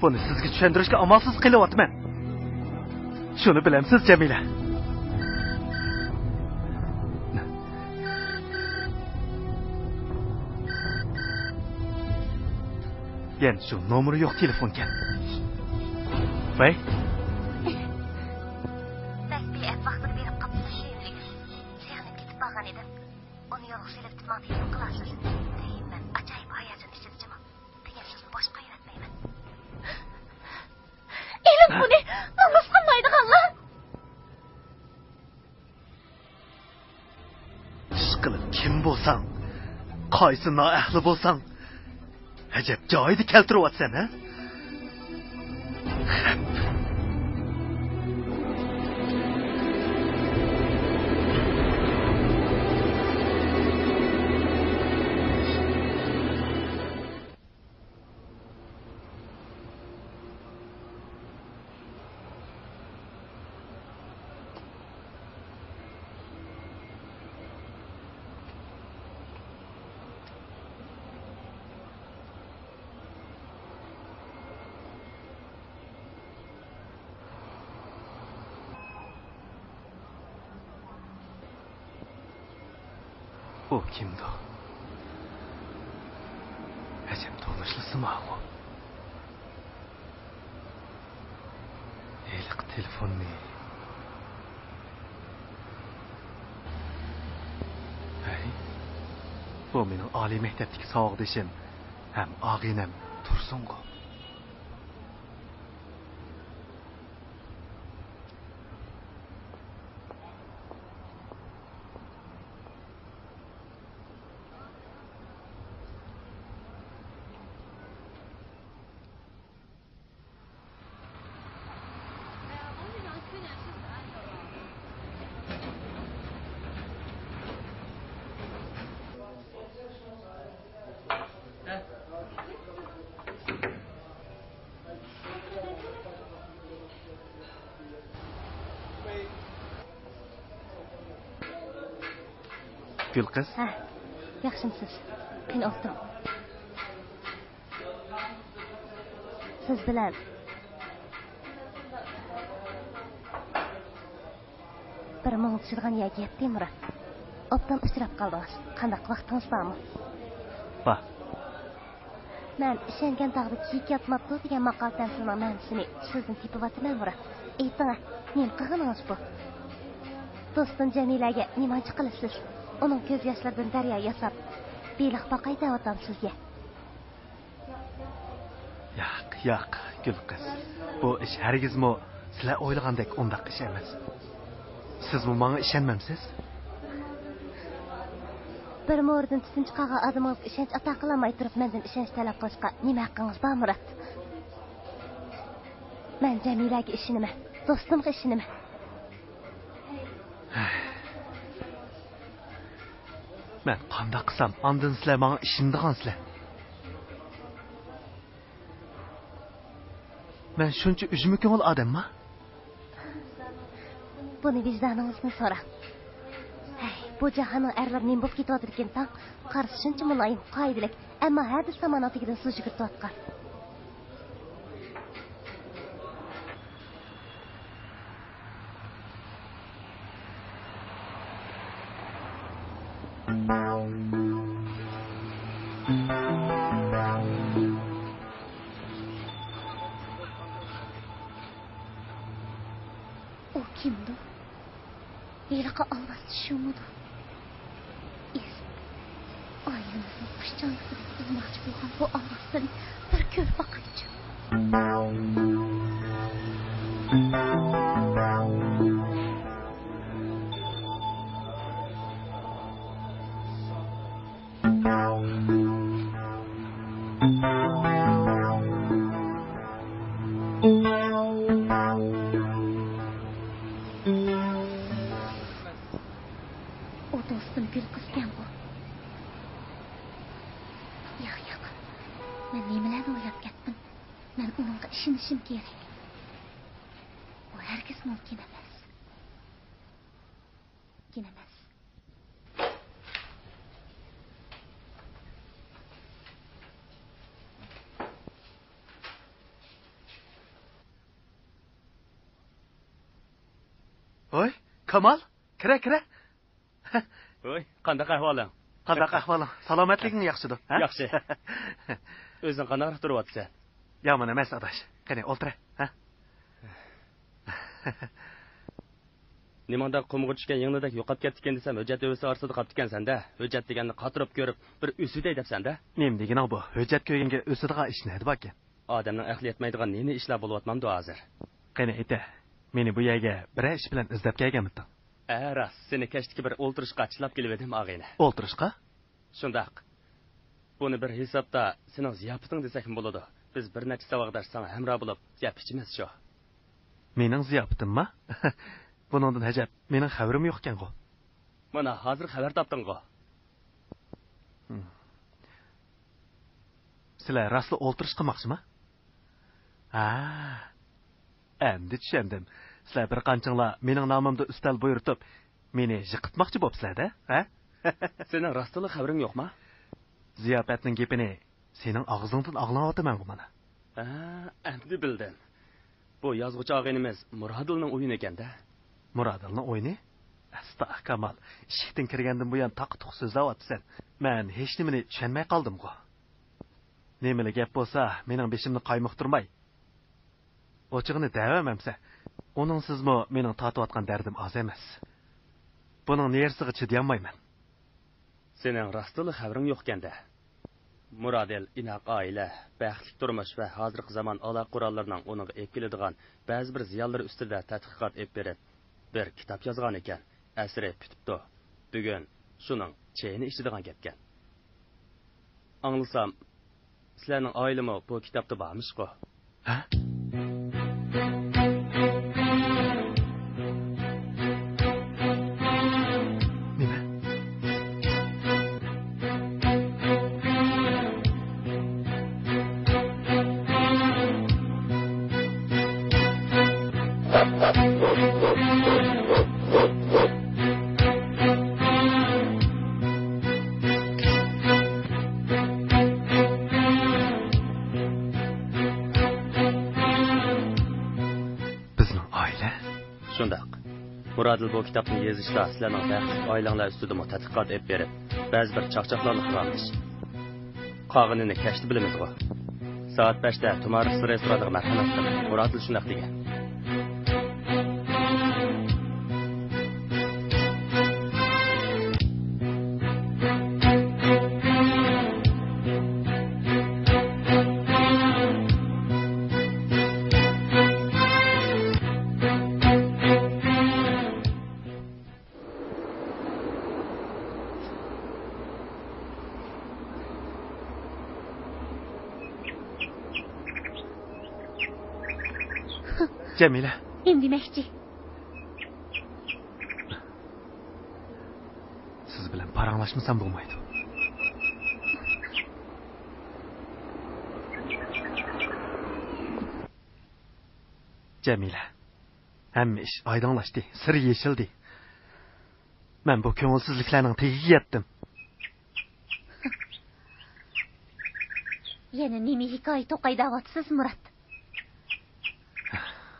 بۇنى سىزگە چۈشەندۈرۈشكە ئامالسىز قېلىۋاتىمەن. شۇنى بىلەمسىز، جەمىلە؟ يەنە شۇ نومۇرى يوق تېلېفونكەن. ۋەي. بەك بىئەپ ۋاقتىدا بېرىپ قاپسىز، سېغىنىپ كېتىپ بارغان ئىدىم. ئۇنى يولغا سېلىۋېتىپ ماڭا تېلېفون قىلارسىز. دەيمەن، ئاجايىپ ھاياجان ئىچىدە جىمىپ. دېگەن سۆزنى باشقا ئايرىۋەتمەيمەن. ئېلىڭ بۇنى، نومۇس قىلمايدىغانلار! ئىشقىلىپ كىم بولساڭ، قايسى نائەھلى بولساڭ، ئەجەب جايىدا كەلتۈرۈۋاتىسەن، ھە؟ ئۇ كىمدۇ؟ ئەجەب تونۇشلىسىمۇ ئۇ. ھېلىقى تېلېفوننى. ھەي، بۇ مېنىڭ ئالىي مەكتەپتىكى ساۋاقدىشىم ھەم ئاغىنەم تۇرسۇنغۇ. گۈل قىز. ھە، ياخشىمسىز؟ قېنى ئولتۇرۇڭ. سىز بىلەن بىر مۇڭدىشىدىغان يەرگە يەتتى، مۇرات. ئوبدان ئۇچراپ قالدىڭىز. قانداق، ۋاقتىڭىز بارمۇ؟ بار. مەن «ئىشەنگەن تاغدا كېيىك ياتماپتۇ» دېگەن ماقالە-تەمسىلنىڭ مەنىسىنى سىزدىن تېپىۋاتىمەن، مۇرات. ئېيتىڭە، نېمە قىلغىنىڭىز بۇ؟ دوستۇم جەمىلەگە نېمانچە قىلىسىز؟ ئۇنىڭ كۆز ياشلىرىدىن دەريا ياساپ، بېلىق باقاي دەۋاتامسىز يە؟ ياق، ياق، گۈل قىز. بۇ ئىش ھەرگىزمۇ سىلەر ئويلىغاندەك ئۇنداق ئىش ئەمەس. سىزمۇ ماڭا ئىشەنمەمسىز؟ بىر مورىدىن تۈتۈن چىقارغان ئادىمىڭىزگە ئىشەنچ ئاتا قىلالماي تۇرۇپ، مەندىن ئىشەنچ تەلەپ قىلىشقا نېمە ھەققىڭىز بار، مۇرات؟ مەن جەمىلەگە ئىشىنىمەن، دوستۇمغا ئىشىنىمەن. مەن قانداق قىلسام، ئاندىن سىلەر ماڭا ئىشىنىدىغانسىلەر؟ مەن شۇنچە ئۈجمە كۆڭۈل ئادەمما؟ بۇنى ۋىجدانىڭىزدىن سوراڭ. ھەي، بۇ جاھاننىڭ ئەرلىرى نېمە بولۇپ كېتىۋاتىدىكىن تاڭ؟ قارىسا شۇنچە مۇلايىم، قائىدىلىك، ئەمما ھەدىسى ھامان ئاتىكىدىن سۇ يۈگۈرتۈۋاتقان. ئۇ كىمدۇ؟ ھېلىقى ئالۋاستى شۇمىدۇ؟ ئىس، ئايىمىزنىڭ قۇشچاڭلىقىدىن ئالماقچى بولغان بۇ ئالۋاستىنى بىر كۆرۈپ باقايچۇ. مەن نېمىلەرنى ئويلاپ كەتتىم؟ مەن ئۇنىڭغا ئىشىنىشىم كېرەك. ئۇ ھەرگىز مۇمكىن ئەمەس. مۇمكىن ئەمەس. ھوي، كامال، كىرە، كىرە. ھوي، قانداق ئەھۋالىڭ؟ قانداق ئەھۋالىڭ؟ سالامەتلىكىڭ ياخشىدۇ، ھە؟ ياخشى. ئۆزۈڭ قانداقراق تۇرۇۋاتىسەن؟ يامان ئەمەس، ئاداش. قېنى، ئولتۇرە، ھە؟ نېمانداق قۇمغا چۈشكەن يىڭنىدەك يوقاپ كەتتىكىن دېسەم، ھۆججەت ھۆۋىسى ئارىسىدا قاپتىكەنسەن-دە. ھۆججەت دېگەننى قاتۇرۇپ كۆرۈپ، بىر ئۆسۈۋېتەي دەپسەن-دە. نېمە دېگىنىڭ بۇ؟ ھۆججەت كۆرگەنگە ئۆسىدىغان ئىش نەدە باركەن؟ ئادەمنىڭ ئەقلى يەتمەيدىغان نى-نى ئىشلار بولۇۋاتمامدۇ ھازىر؟ قېنى، ئېيتە، مېنى بۇ يەرگە بىرەر ئىش بىلەن ئىزدەپ كەلگەنمىدىڭ؟ ھە، راست، سېنى كەچتىكى بىر ئولتۇرۇشقا چىلاپ كېلىۋىدىم، ئاغىنە. ئولتۇرۇشقا؟ شۇنداق. بۇنى بىر ھېسابتا سېنىڭ زىياپىتىڭ دېسەكمۇ بولىدۇ. بىز بىر نەچچە ساۋاقداش ساڭا ھەمراھ بولۇپ، يەپ ئىچىمىز شۇ. مېنىڭ زىياپىتىمما؟ بۇنىڭدىن ئەجەب، مېنىڭ خەۋىرىم يوقكەنغۇ؟ مانا، ھازىر خەۋەر تاپتىڭغۇ؟ ھىم. سىلەر راستلا ئولتۇرۇش قىلماقچىما؟ ھا، ئەمدى چۈشەندىم. سىلەر بىر قانچىڭلار مېنىڭ نامىمدا ئۈستەل بۇيرۇتۇپ، مېنى يىقىتماقچى بوپسىلەر-دە، ھە؟ سېنىڭ راستلا خەۋىرىڭ يوقما؟ زىياپەتنىڭ گېپىنى سېنىڭ ئاغزىڭدىن ئاڭلاۋاتىمەنغۇ مانا. ھە، ئەمدى بىلدىم. بۇ يازغۇچى ئاغىنىمىز مۇرادىلنىڭ ئويۇنى ئىكەن-دە. مۇرادىلنىڭ ئويۇنى؟ ئەستا، كامال، ئىشىكتىن كىرگەندىن بۇيان تاقا-تۇقا سۆزلەۋاتىسەن. مەن ھېچنېمىنى چۈشەنمەي قالدىمغۇ. نېمىلا گەپ بولسا، مېنىڭ بېشىمنى قايمۇقتۇرماي، ئوچىقىنى دەۋەرمەمسەن. ئۇنىڭسىزمۇ مېنىڭ تارتىۋاتقان دەردىم ئاز ئەمەس. بۇنىڭ نېرىسىغا چىدىيالمايمەن. سېنىڭ راستلا خەۋىرىڭ يوقكەن-دە. مۇرادىل ئىناق ئائىلە، بەختلىك تۇرمۇش ۋە ھازىرقى زامان ئالاقە قوراللىرىنىڭ ئۇنىڭغا ئېلىپ كېلىدىغان بەزى بىر زىيانلىرى ئۈستىدە تەتقىقات ئېلىپ بېرىپ، بىر كىتاب يازغانىكەن. ئەسىرى پۈتۈپتۇ. بۈگۈن شۇنىڭ چېيىنى ئىچىدىغان گەپكەن. ئاڭلىسام، سىلەرنىڭ ئائىلىمۇ بۇ كىتابتا بارمىشقۇ؟ ھە؟ نېمە؟ بىزنىڭ ئائىلە؟ شۇنداق. مۇرادىل بۇ كىتابنى يېزىشتا سىلەرنىڭ بەختلىك ئائىلەڭلار ئۈستىدىمۇ تەتقىقات ئېلىپ بېرىپ، بەزى بىر چاقچاقلارنى قىلغانمىش. قالغىنىنى كەچتە بىلىمىزغۇ. سائەت بەشتە تۇمارىس رېستورانىغا مەرھەمەت قىلىڭ. مۇرادىل شۇنداق دېگەن. جەمىلە. نېمە دېمەكچى؟ سىز بىلەن پاراڭلاشمىسام بولمايدۇ. جەمىلە. ھەممە ئىش ئايدىڭلاشتى، سىر يېشىلدى. مەن بۇ كۆڭۈلسىزلىكلەرنىڭ تېگىگە يەتتىم. يەنە نېمە ھېكايە توقاي دەۋاتىسىز، مۇرات؟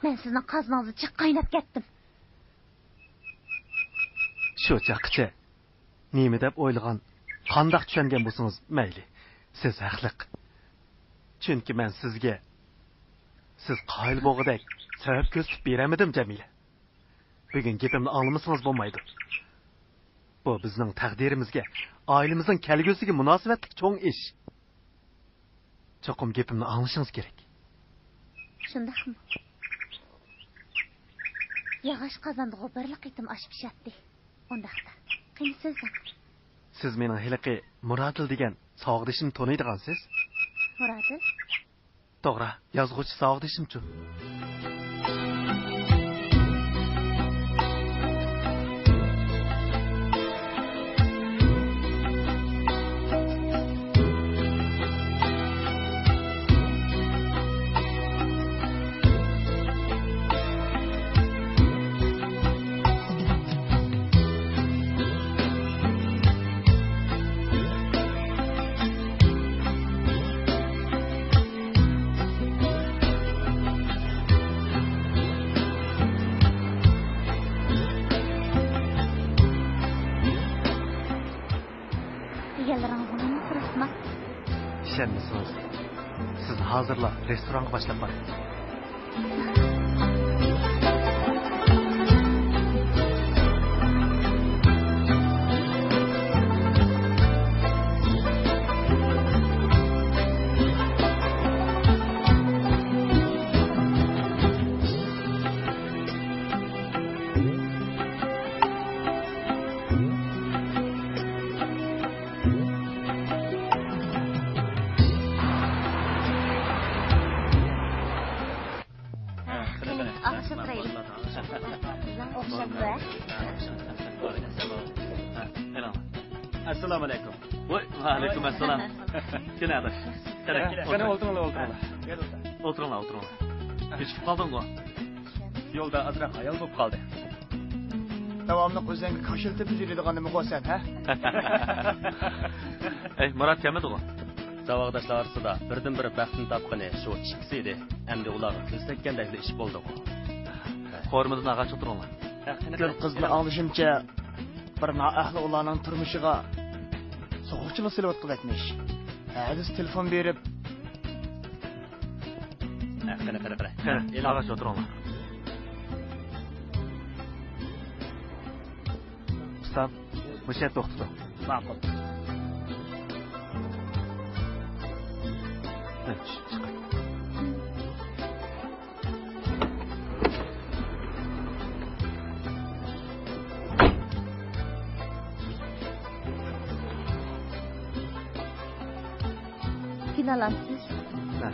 مەن سىزنىڭ قازىنىڭىزدا جىق قايناپ كەتتىم. شۇ چاغقىچە نېمە دەپ ئويلىغان، قانداق چۈشەنگەن بولسىڭىز مەيلى، سىز ھەقلىق. چۈنكى مەن سىزگە سىز قايىل بولغۇدەك سەۋەب كۆرسىتىپ بېرەلمىدىم، جەمىلە. بۈگۈن گېپىمنى ئاڭلىمىسىڭىز بولمايدۇ. بۇ بىزنىڭ تەقدىرىمىزگە، ئائىلىمىزنىڭ كەلگۈسىگە مۇناسىۋەتلىك چوڭ ئىش. چوقۇم گېپىمنى ئاڭلىشىڭىز كېرەك. شۇنداقمۇ؟ ياغاچ قازاندىغۇ بىرلا قېتىم ئاش پىشاتتى. ئۇنداقتا، قېنى سۆزلەڭ. سىز مېنىڭ ھېلىقى مۇرادىل دېگەن ساۋاقدىشىمنى تونۇيدىغانسىز؟ مۇرادىل؟ توغرا، يازغۇچى ساۋاقدىشىمچۇ؟ ئىشەنمىسىڭىز، سىز ھازىرلا رېستورانغا باشلاپ بارىڭ. ئەسسالامۇ ئەلەيكۇم. ۋەئەلەيكۇم ئەسسالام. كېلىڭ ئاداش. قېنى، قېنى، ئولتۇرۇڭلار، ئولتۇرۇڭلار. ئولتۇرۇڭلار، ئولتۇرۇڭلار. كېچىكىپ قالدىڭغۇ؟ يولدا ئازراق ھايال بولۇپ قالدى. داۋاملىق ئۆزۈڭگە كاش ئېلىتىپ يۈرىدىغان نېمىغۇ سەن، ھە؟ ئەي، مۇرات كەلمىدىغۇ؟ ساۋاقداشلار ئارىسىدا بىردىنبىر بەختنى تاپقىنى شۇ ئىككىسى ئىدى. ئەمدى ئۇلارغا كۆز تەگكەندەكلا ئىش بولدىغۇ. قورۇمىدىن ئاغاچ ئولتۇرۇڭلار. گۈل قىزنى ئاڭلىشىمچە، بىر نائەھلى ئۇلارنىڭ تۇرمۇشىغا سوغۇقچىلىق سېلىۋاتقۇدەكمىش. ھەدىسى تېلېفون بېرىپ، قېنى، قېنى، قېنى. قېنى، ئېلىڭ. ئاغاچ ئولتۇرۇڭلار. ئۇستام، مۇشۇ يەردە توختىتىڭ. ماقۇل. مەن چۈشۈپ چىقاي. گۈل ئالامسىز؟ ھە.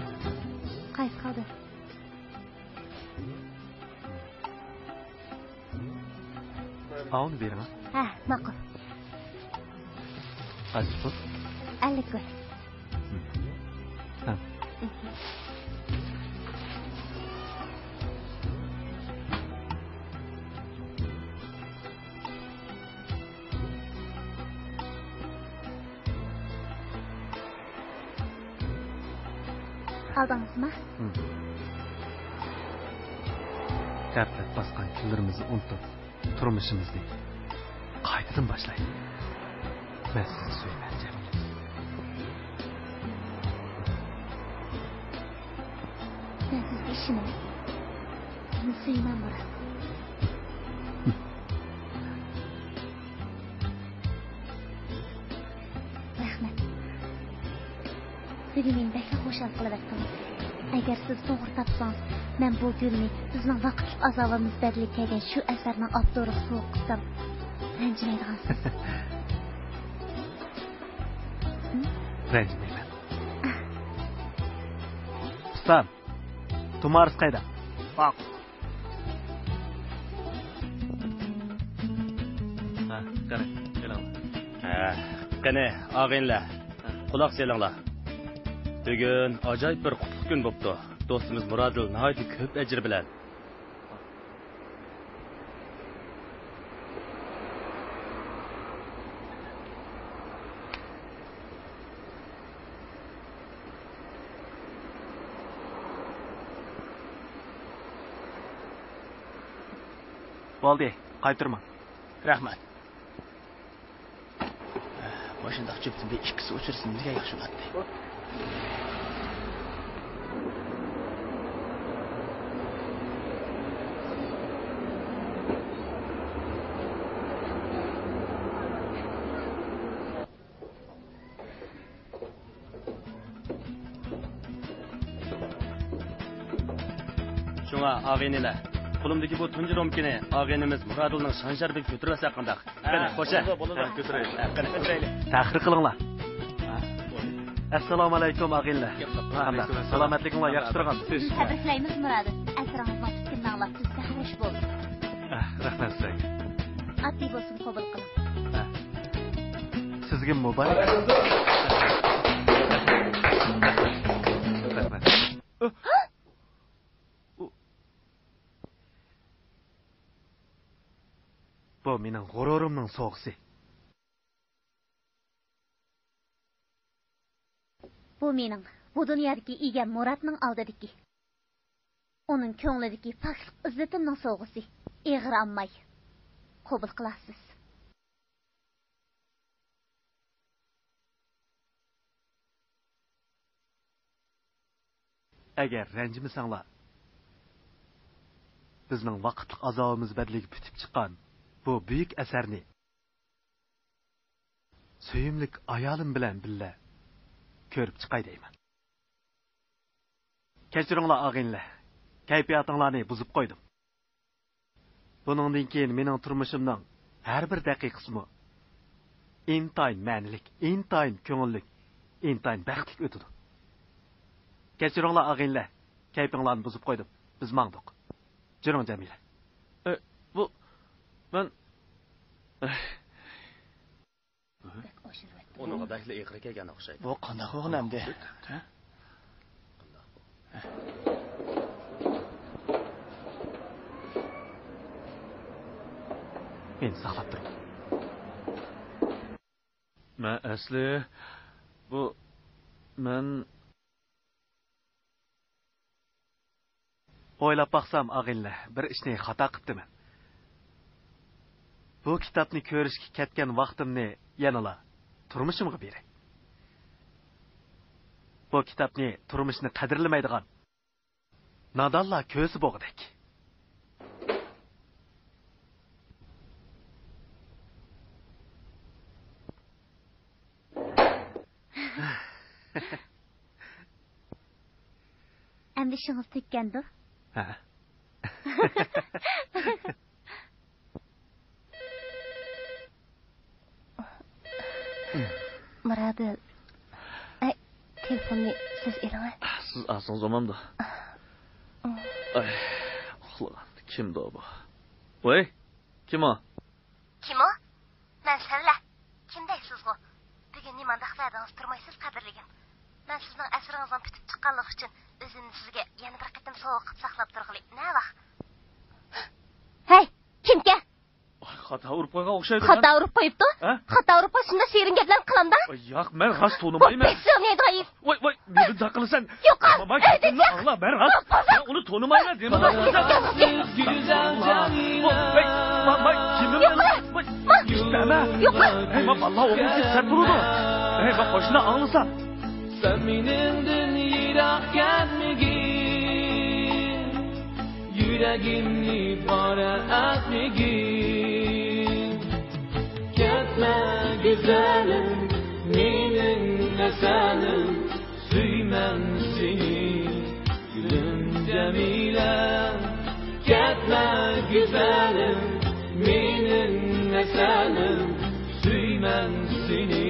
قايسى قالدى؟ ئاۋۇنى بېرىڭ. ھە، ماقۇل. قانچە پۇل؟ ئەللىك كوي. ھە. ئالدىڭىزمۇ؟ ھىم. غەپلەت باسقان كۈنلىرىمىزنى ئۇنتۇپ، تۇرمۇشىمىزنى قايتىدىن باشلايلى. مەن سىزنى سۆيىمەن، جەمىلە. مەن سىزگە ئىشىنىمەن. سىزنى سۆيىمەن، مۇرات. رەھمەت. بۈگۈن مېنى بەكلا خۇشال قىلىۋەتتىڭىز. ئەگەر سىز توغرا تاپسىڭىز، مەن بۇ گۈلنى بىزنىڭ ۋاقىتلىق ئازابىمىز بەدىلىگە كەلگەن شۇ ئەسەرنىڭ ئاپتورىغا سوۋغا قىلسام، رەنجىمەيدىغانسىز. رەنجىمەيمەن. ئۇستام، تۇمارىس قايدا؟ ماقۇل. ھە، قېنى، كېلىڭ. ھە، قېنى، ئاغىنىلەر، ھە. قۇلاق سېلىڭلار. بۈگۈن ئاجايىپ بىر قۇتلۇق كۈن بوپتۇ. دوستىمىز مۇرادىل ناھايىتى كۆپ ئەجىر بىلەن. بولدى، قايتۇرماڭ. رەھمەت. مۇشۇنداق جۈپتىن بىر ئىككىسى ئۇچرىسا نېمىگە ياخشى بولاتتى. شۇڭا، ئاغىنىلەر، قولۇمدىكى بۇ تۇنجى رومكىنى ئاغىنىمىز مۇرادىلنىڭ شان-شەرىپىگە كۆتۈرۈۋەتسەك قانداق؟ قېنى، خوشە. بولىدۇ، بولىدۇ. ھە، كۆتۈرەيلى. ھە، قېنى. كۆتۈرەيلى. تەخىر قىلىڭلار. ئەسسالامۇئەلەيكۇم، ئاغىنىلەر. قانداق؟ سالامەتلىكىڭلار ياخشى تۇرغان؟ تەبرىكلەيمىز، مۇرادىل. ئەسىرىڭىزنىڭ پۈتكىنىنى ئاڭلاپ، بىز بەك خۇش بولدۇق. ئەھ، رەھمەت سىزگە. ئاددىي بولسۇن، قوبۇل قىلىڭ. ئەھ. سىزگە مۇبارەك. رەھمەت. رەھمەت. بۇ مېنىڭ غۇرۇرۇمنىڭ سوۋغىسى. بۇ مېنىڭ بۇ دۇنيادىكى ئىگەم مۇراتنىڭ ئالدىدىكى، ئۇنىڭ كۆڭلىدىكى پاكلىق ئىززىتىمنىڭ سوۋغىسى. ئېغىر ئالماي، قوبۇل قىلارسىز. ئەگەر رەنجىمىسەڭلار، بىزنىڭ ۋاقىتلىق ئازابىمىز بەدىلىگە پۈتۈپ چىققان بۇ بۈيۈك ئەسەرنى سۆيۈملۈك ئايالىم بىلەن بىللە كۆرۈپ چىقاي دەيمەن. كەچۈرۈڭلار، ئاغىنىلەر، كەيپىياتىڭلارنى بۇزۇپ قويدۇم. بۇنىڭدىن كېيىن مېنىڭ تۇرمۇشۇمنىڭ ھەر بىر دەقىقىسىمۇ ئىنتايىن مەنىلىك، ئىنتايىن كۆڭۈللۈك، ئىنتايىن بەختلىك ئۆتىدۇ. كەچۈرۈڭلار، ئاغىنىلەر، كەيپىڭلارنى بۇزۇپ قويدۇم. بىز ماڭدۇق. جۈرۈڭ، جەمىلە. ئە، بۇ، مەن، ئە. ئۇنىڭغا بەكلا ئېغىر كەلگەن ئوخشايدۇ. بۇ قانداق بولغان ئەمدى؟ ھە؟ مېنى ساقلاپ تۇرۇڭ. مەن ئەسلى، بۇ، مەن ئويلاپ باقسام، ئاغىنىلەر، بىر ئىشنى خاتا قىپتىمەن. بۇ كىتابنى كۆرۈشكە كەتكەن ۋاقتىمنى يەنىلا تۇرمۇشۇمغا بېرەي. بۇ كىتابنى تۇرمۇشنى قەدىرلىمەيدىغان نادانلار كۆرسە بولغۇدەك. ئەمدى ئىشىڭىز تۈگىگەندۇ؟ ھە. مىرادىل. ئەي، تېلېفوننى سىز ئېلىڭە. سىز ئالسىڭىز بولمامدۇ؟ ئاي، ئۇخلىغان. كىمدۇ بۇ؟ ۋەي، كىم ئۇ؟ كىم ئۇ؟ مەن سەۋلە. كىم دەيسىزغۇ؟ بۈگۈن نېمانداق ۋەدىڭىزنى تۇرمايسىز، قەدىرلىگۈم. مەن سىزنىڭ ئەسىرىڭىزنىڭ پۈتۈپ چىققانلىقى ئۈچۈن ئۆزۈمنى سىزگە يەنە بىر قېتىم سوۋغا قىلىپ ساقلاپ تۇرغىلى. نەۋاخ؟ ھەي، كىمكەن؟ خاتا ئۇرۇپ قويغان ئوخشايدۇ. خاتا ئۇرۇپ قويۇپتۇ؟ ھە؟ خاتا ئۇرۇپ قويسا شۇنداق شېرىن گەپلەرنى قىلامدا؟ ياق، مەن راست تونۇمايمەن. بەس سۆزلەيدىغان يىپ. ۋاي، ۋاي، مېنى جاق قىلىسەن. يوقال، ماما، گېپىمنى ئاڭلا، مەن راست، مەن ئۇنى تونۇمايمەن دېمىدىم. ۋاي، ماما، كىمنى مەن؟ ۋاي، ئىشلەمە. يوقال. ھەي، ما، باللا ئوغلۇم سەت بولىدۇ. ھەي، ما، قوشنا ئاڭلىسا. سەن مېنىڭدىن يىراق كەتمىگىن، يۈرىكىمنى پارە ئەتمىگىن. كەتمە گۈزەلىم، مېنىڭ ھەسەنىم، سۆيىمەن سېنى، گۈلۈم جەمىلە. كەتمە گۈزەلىم، مېنىڭ ھەسەنىم، سۆيىمەن سېنى،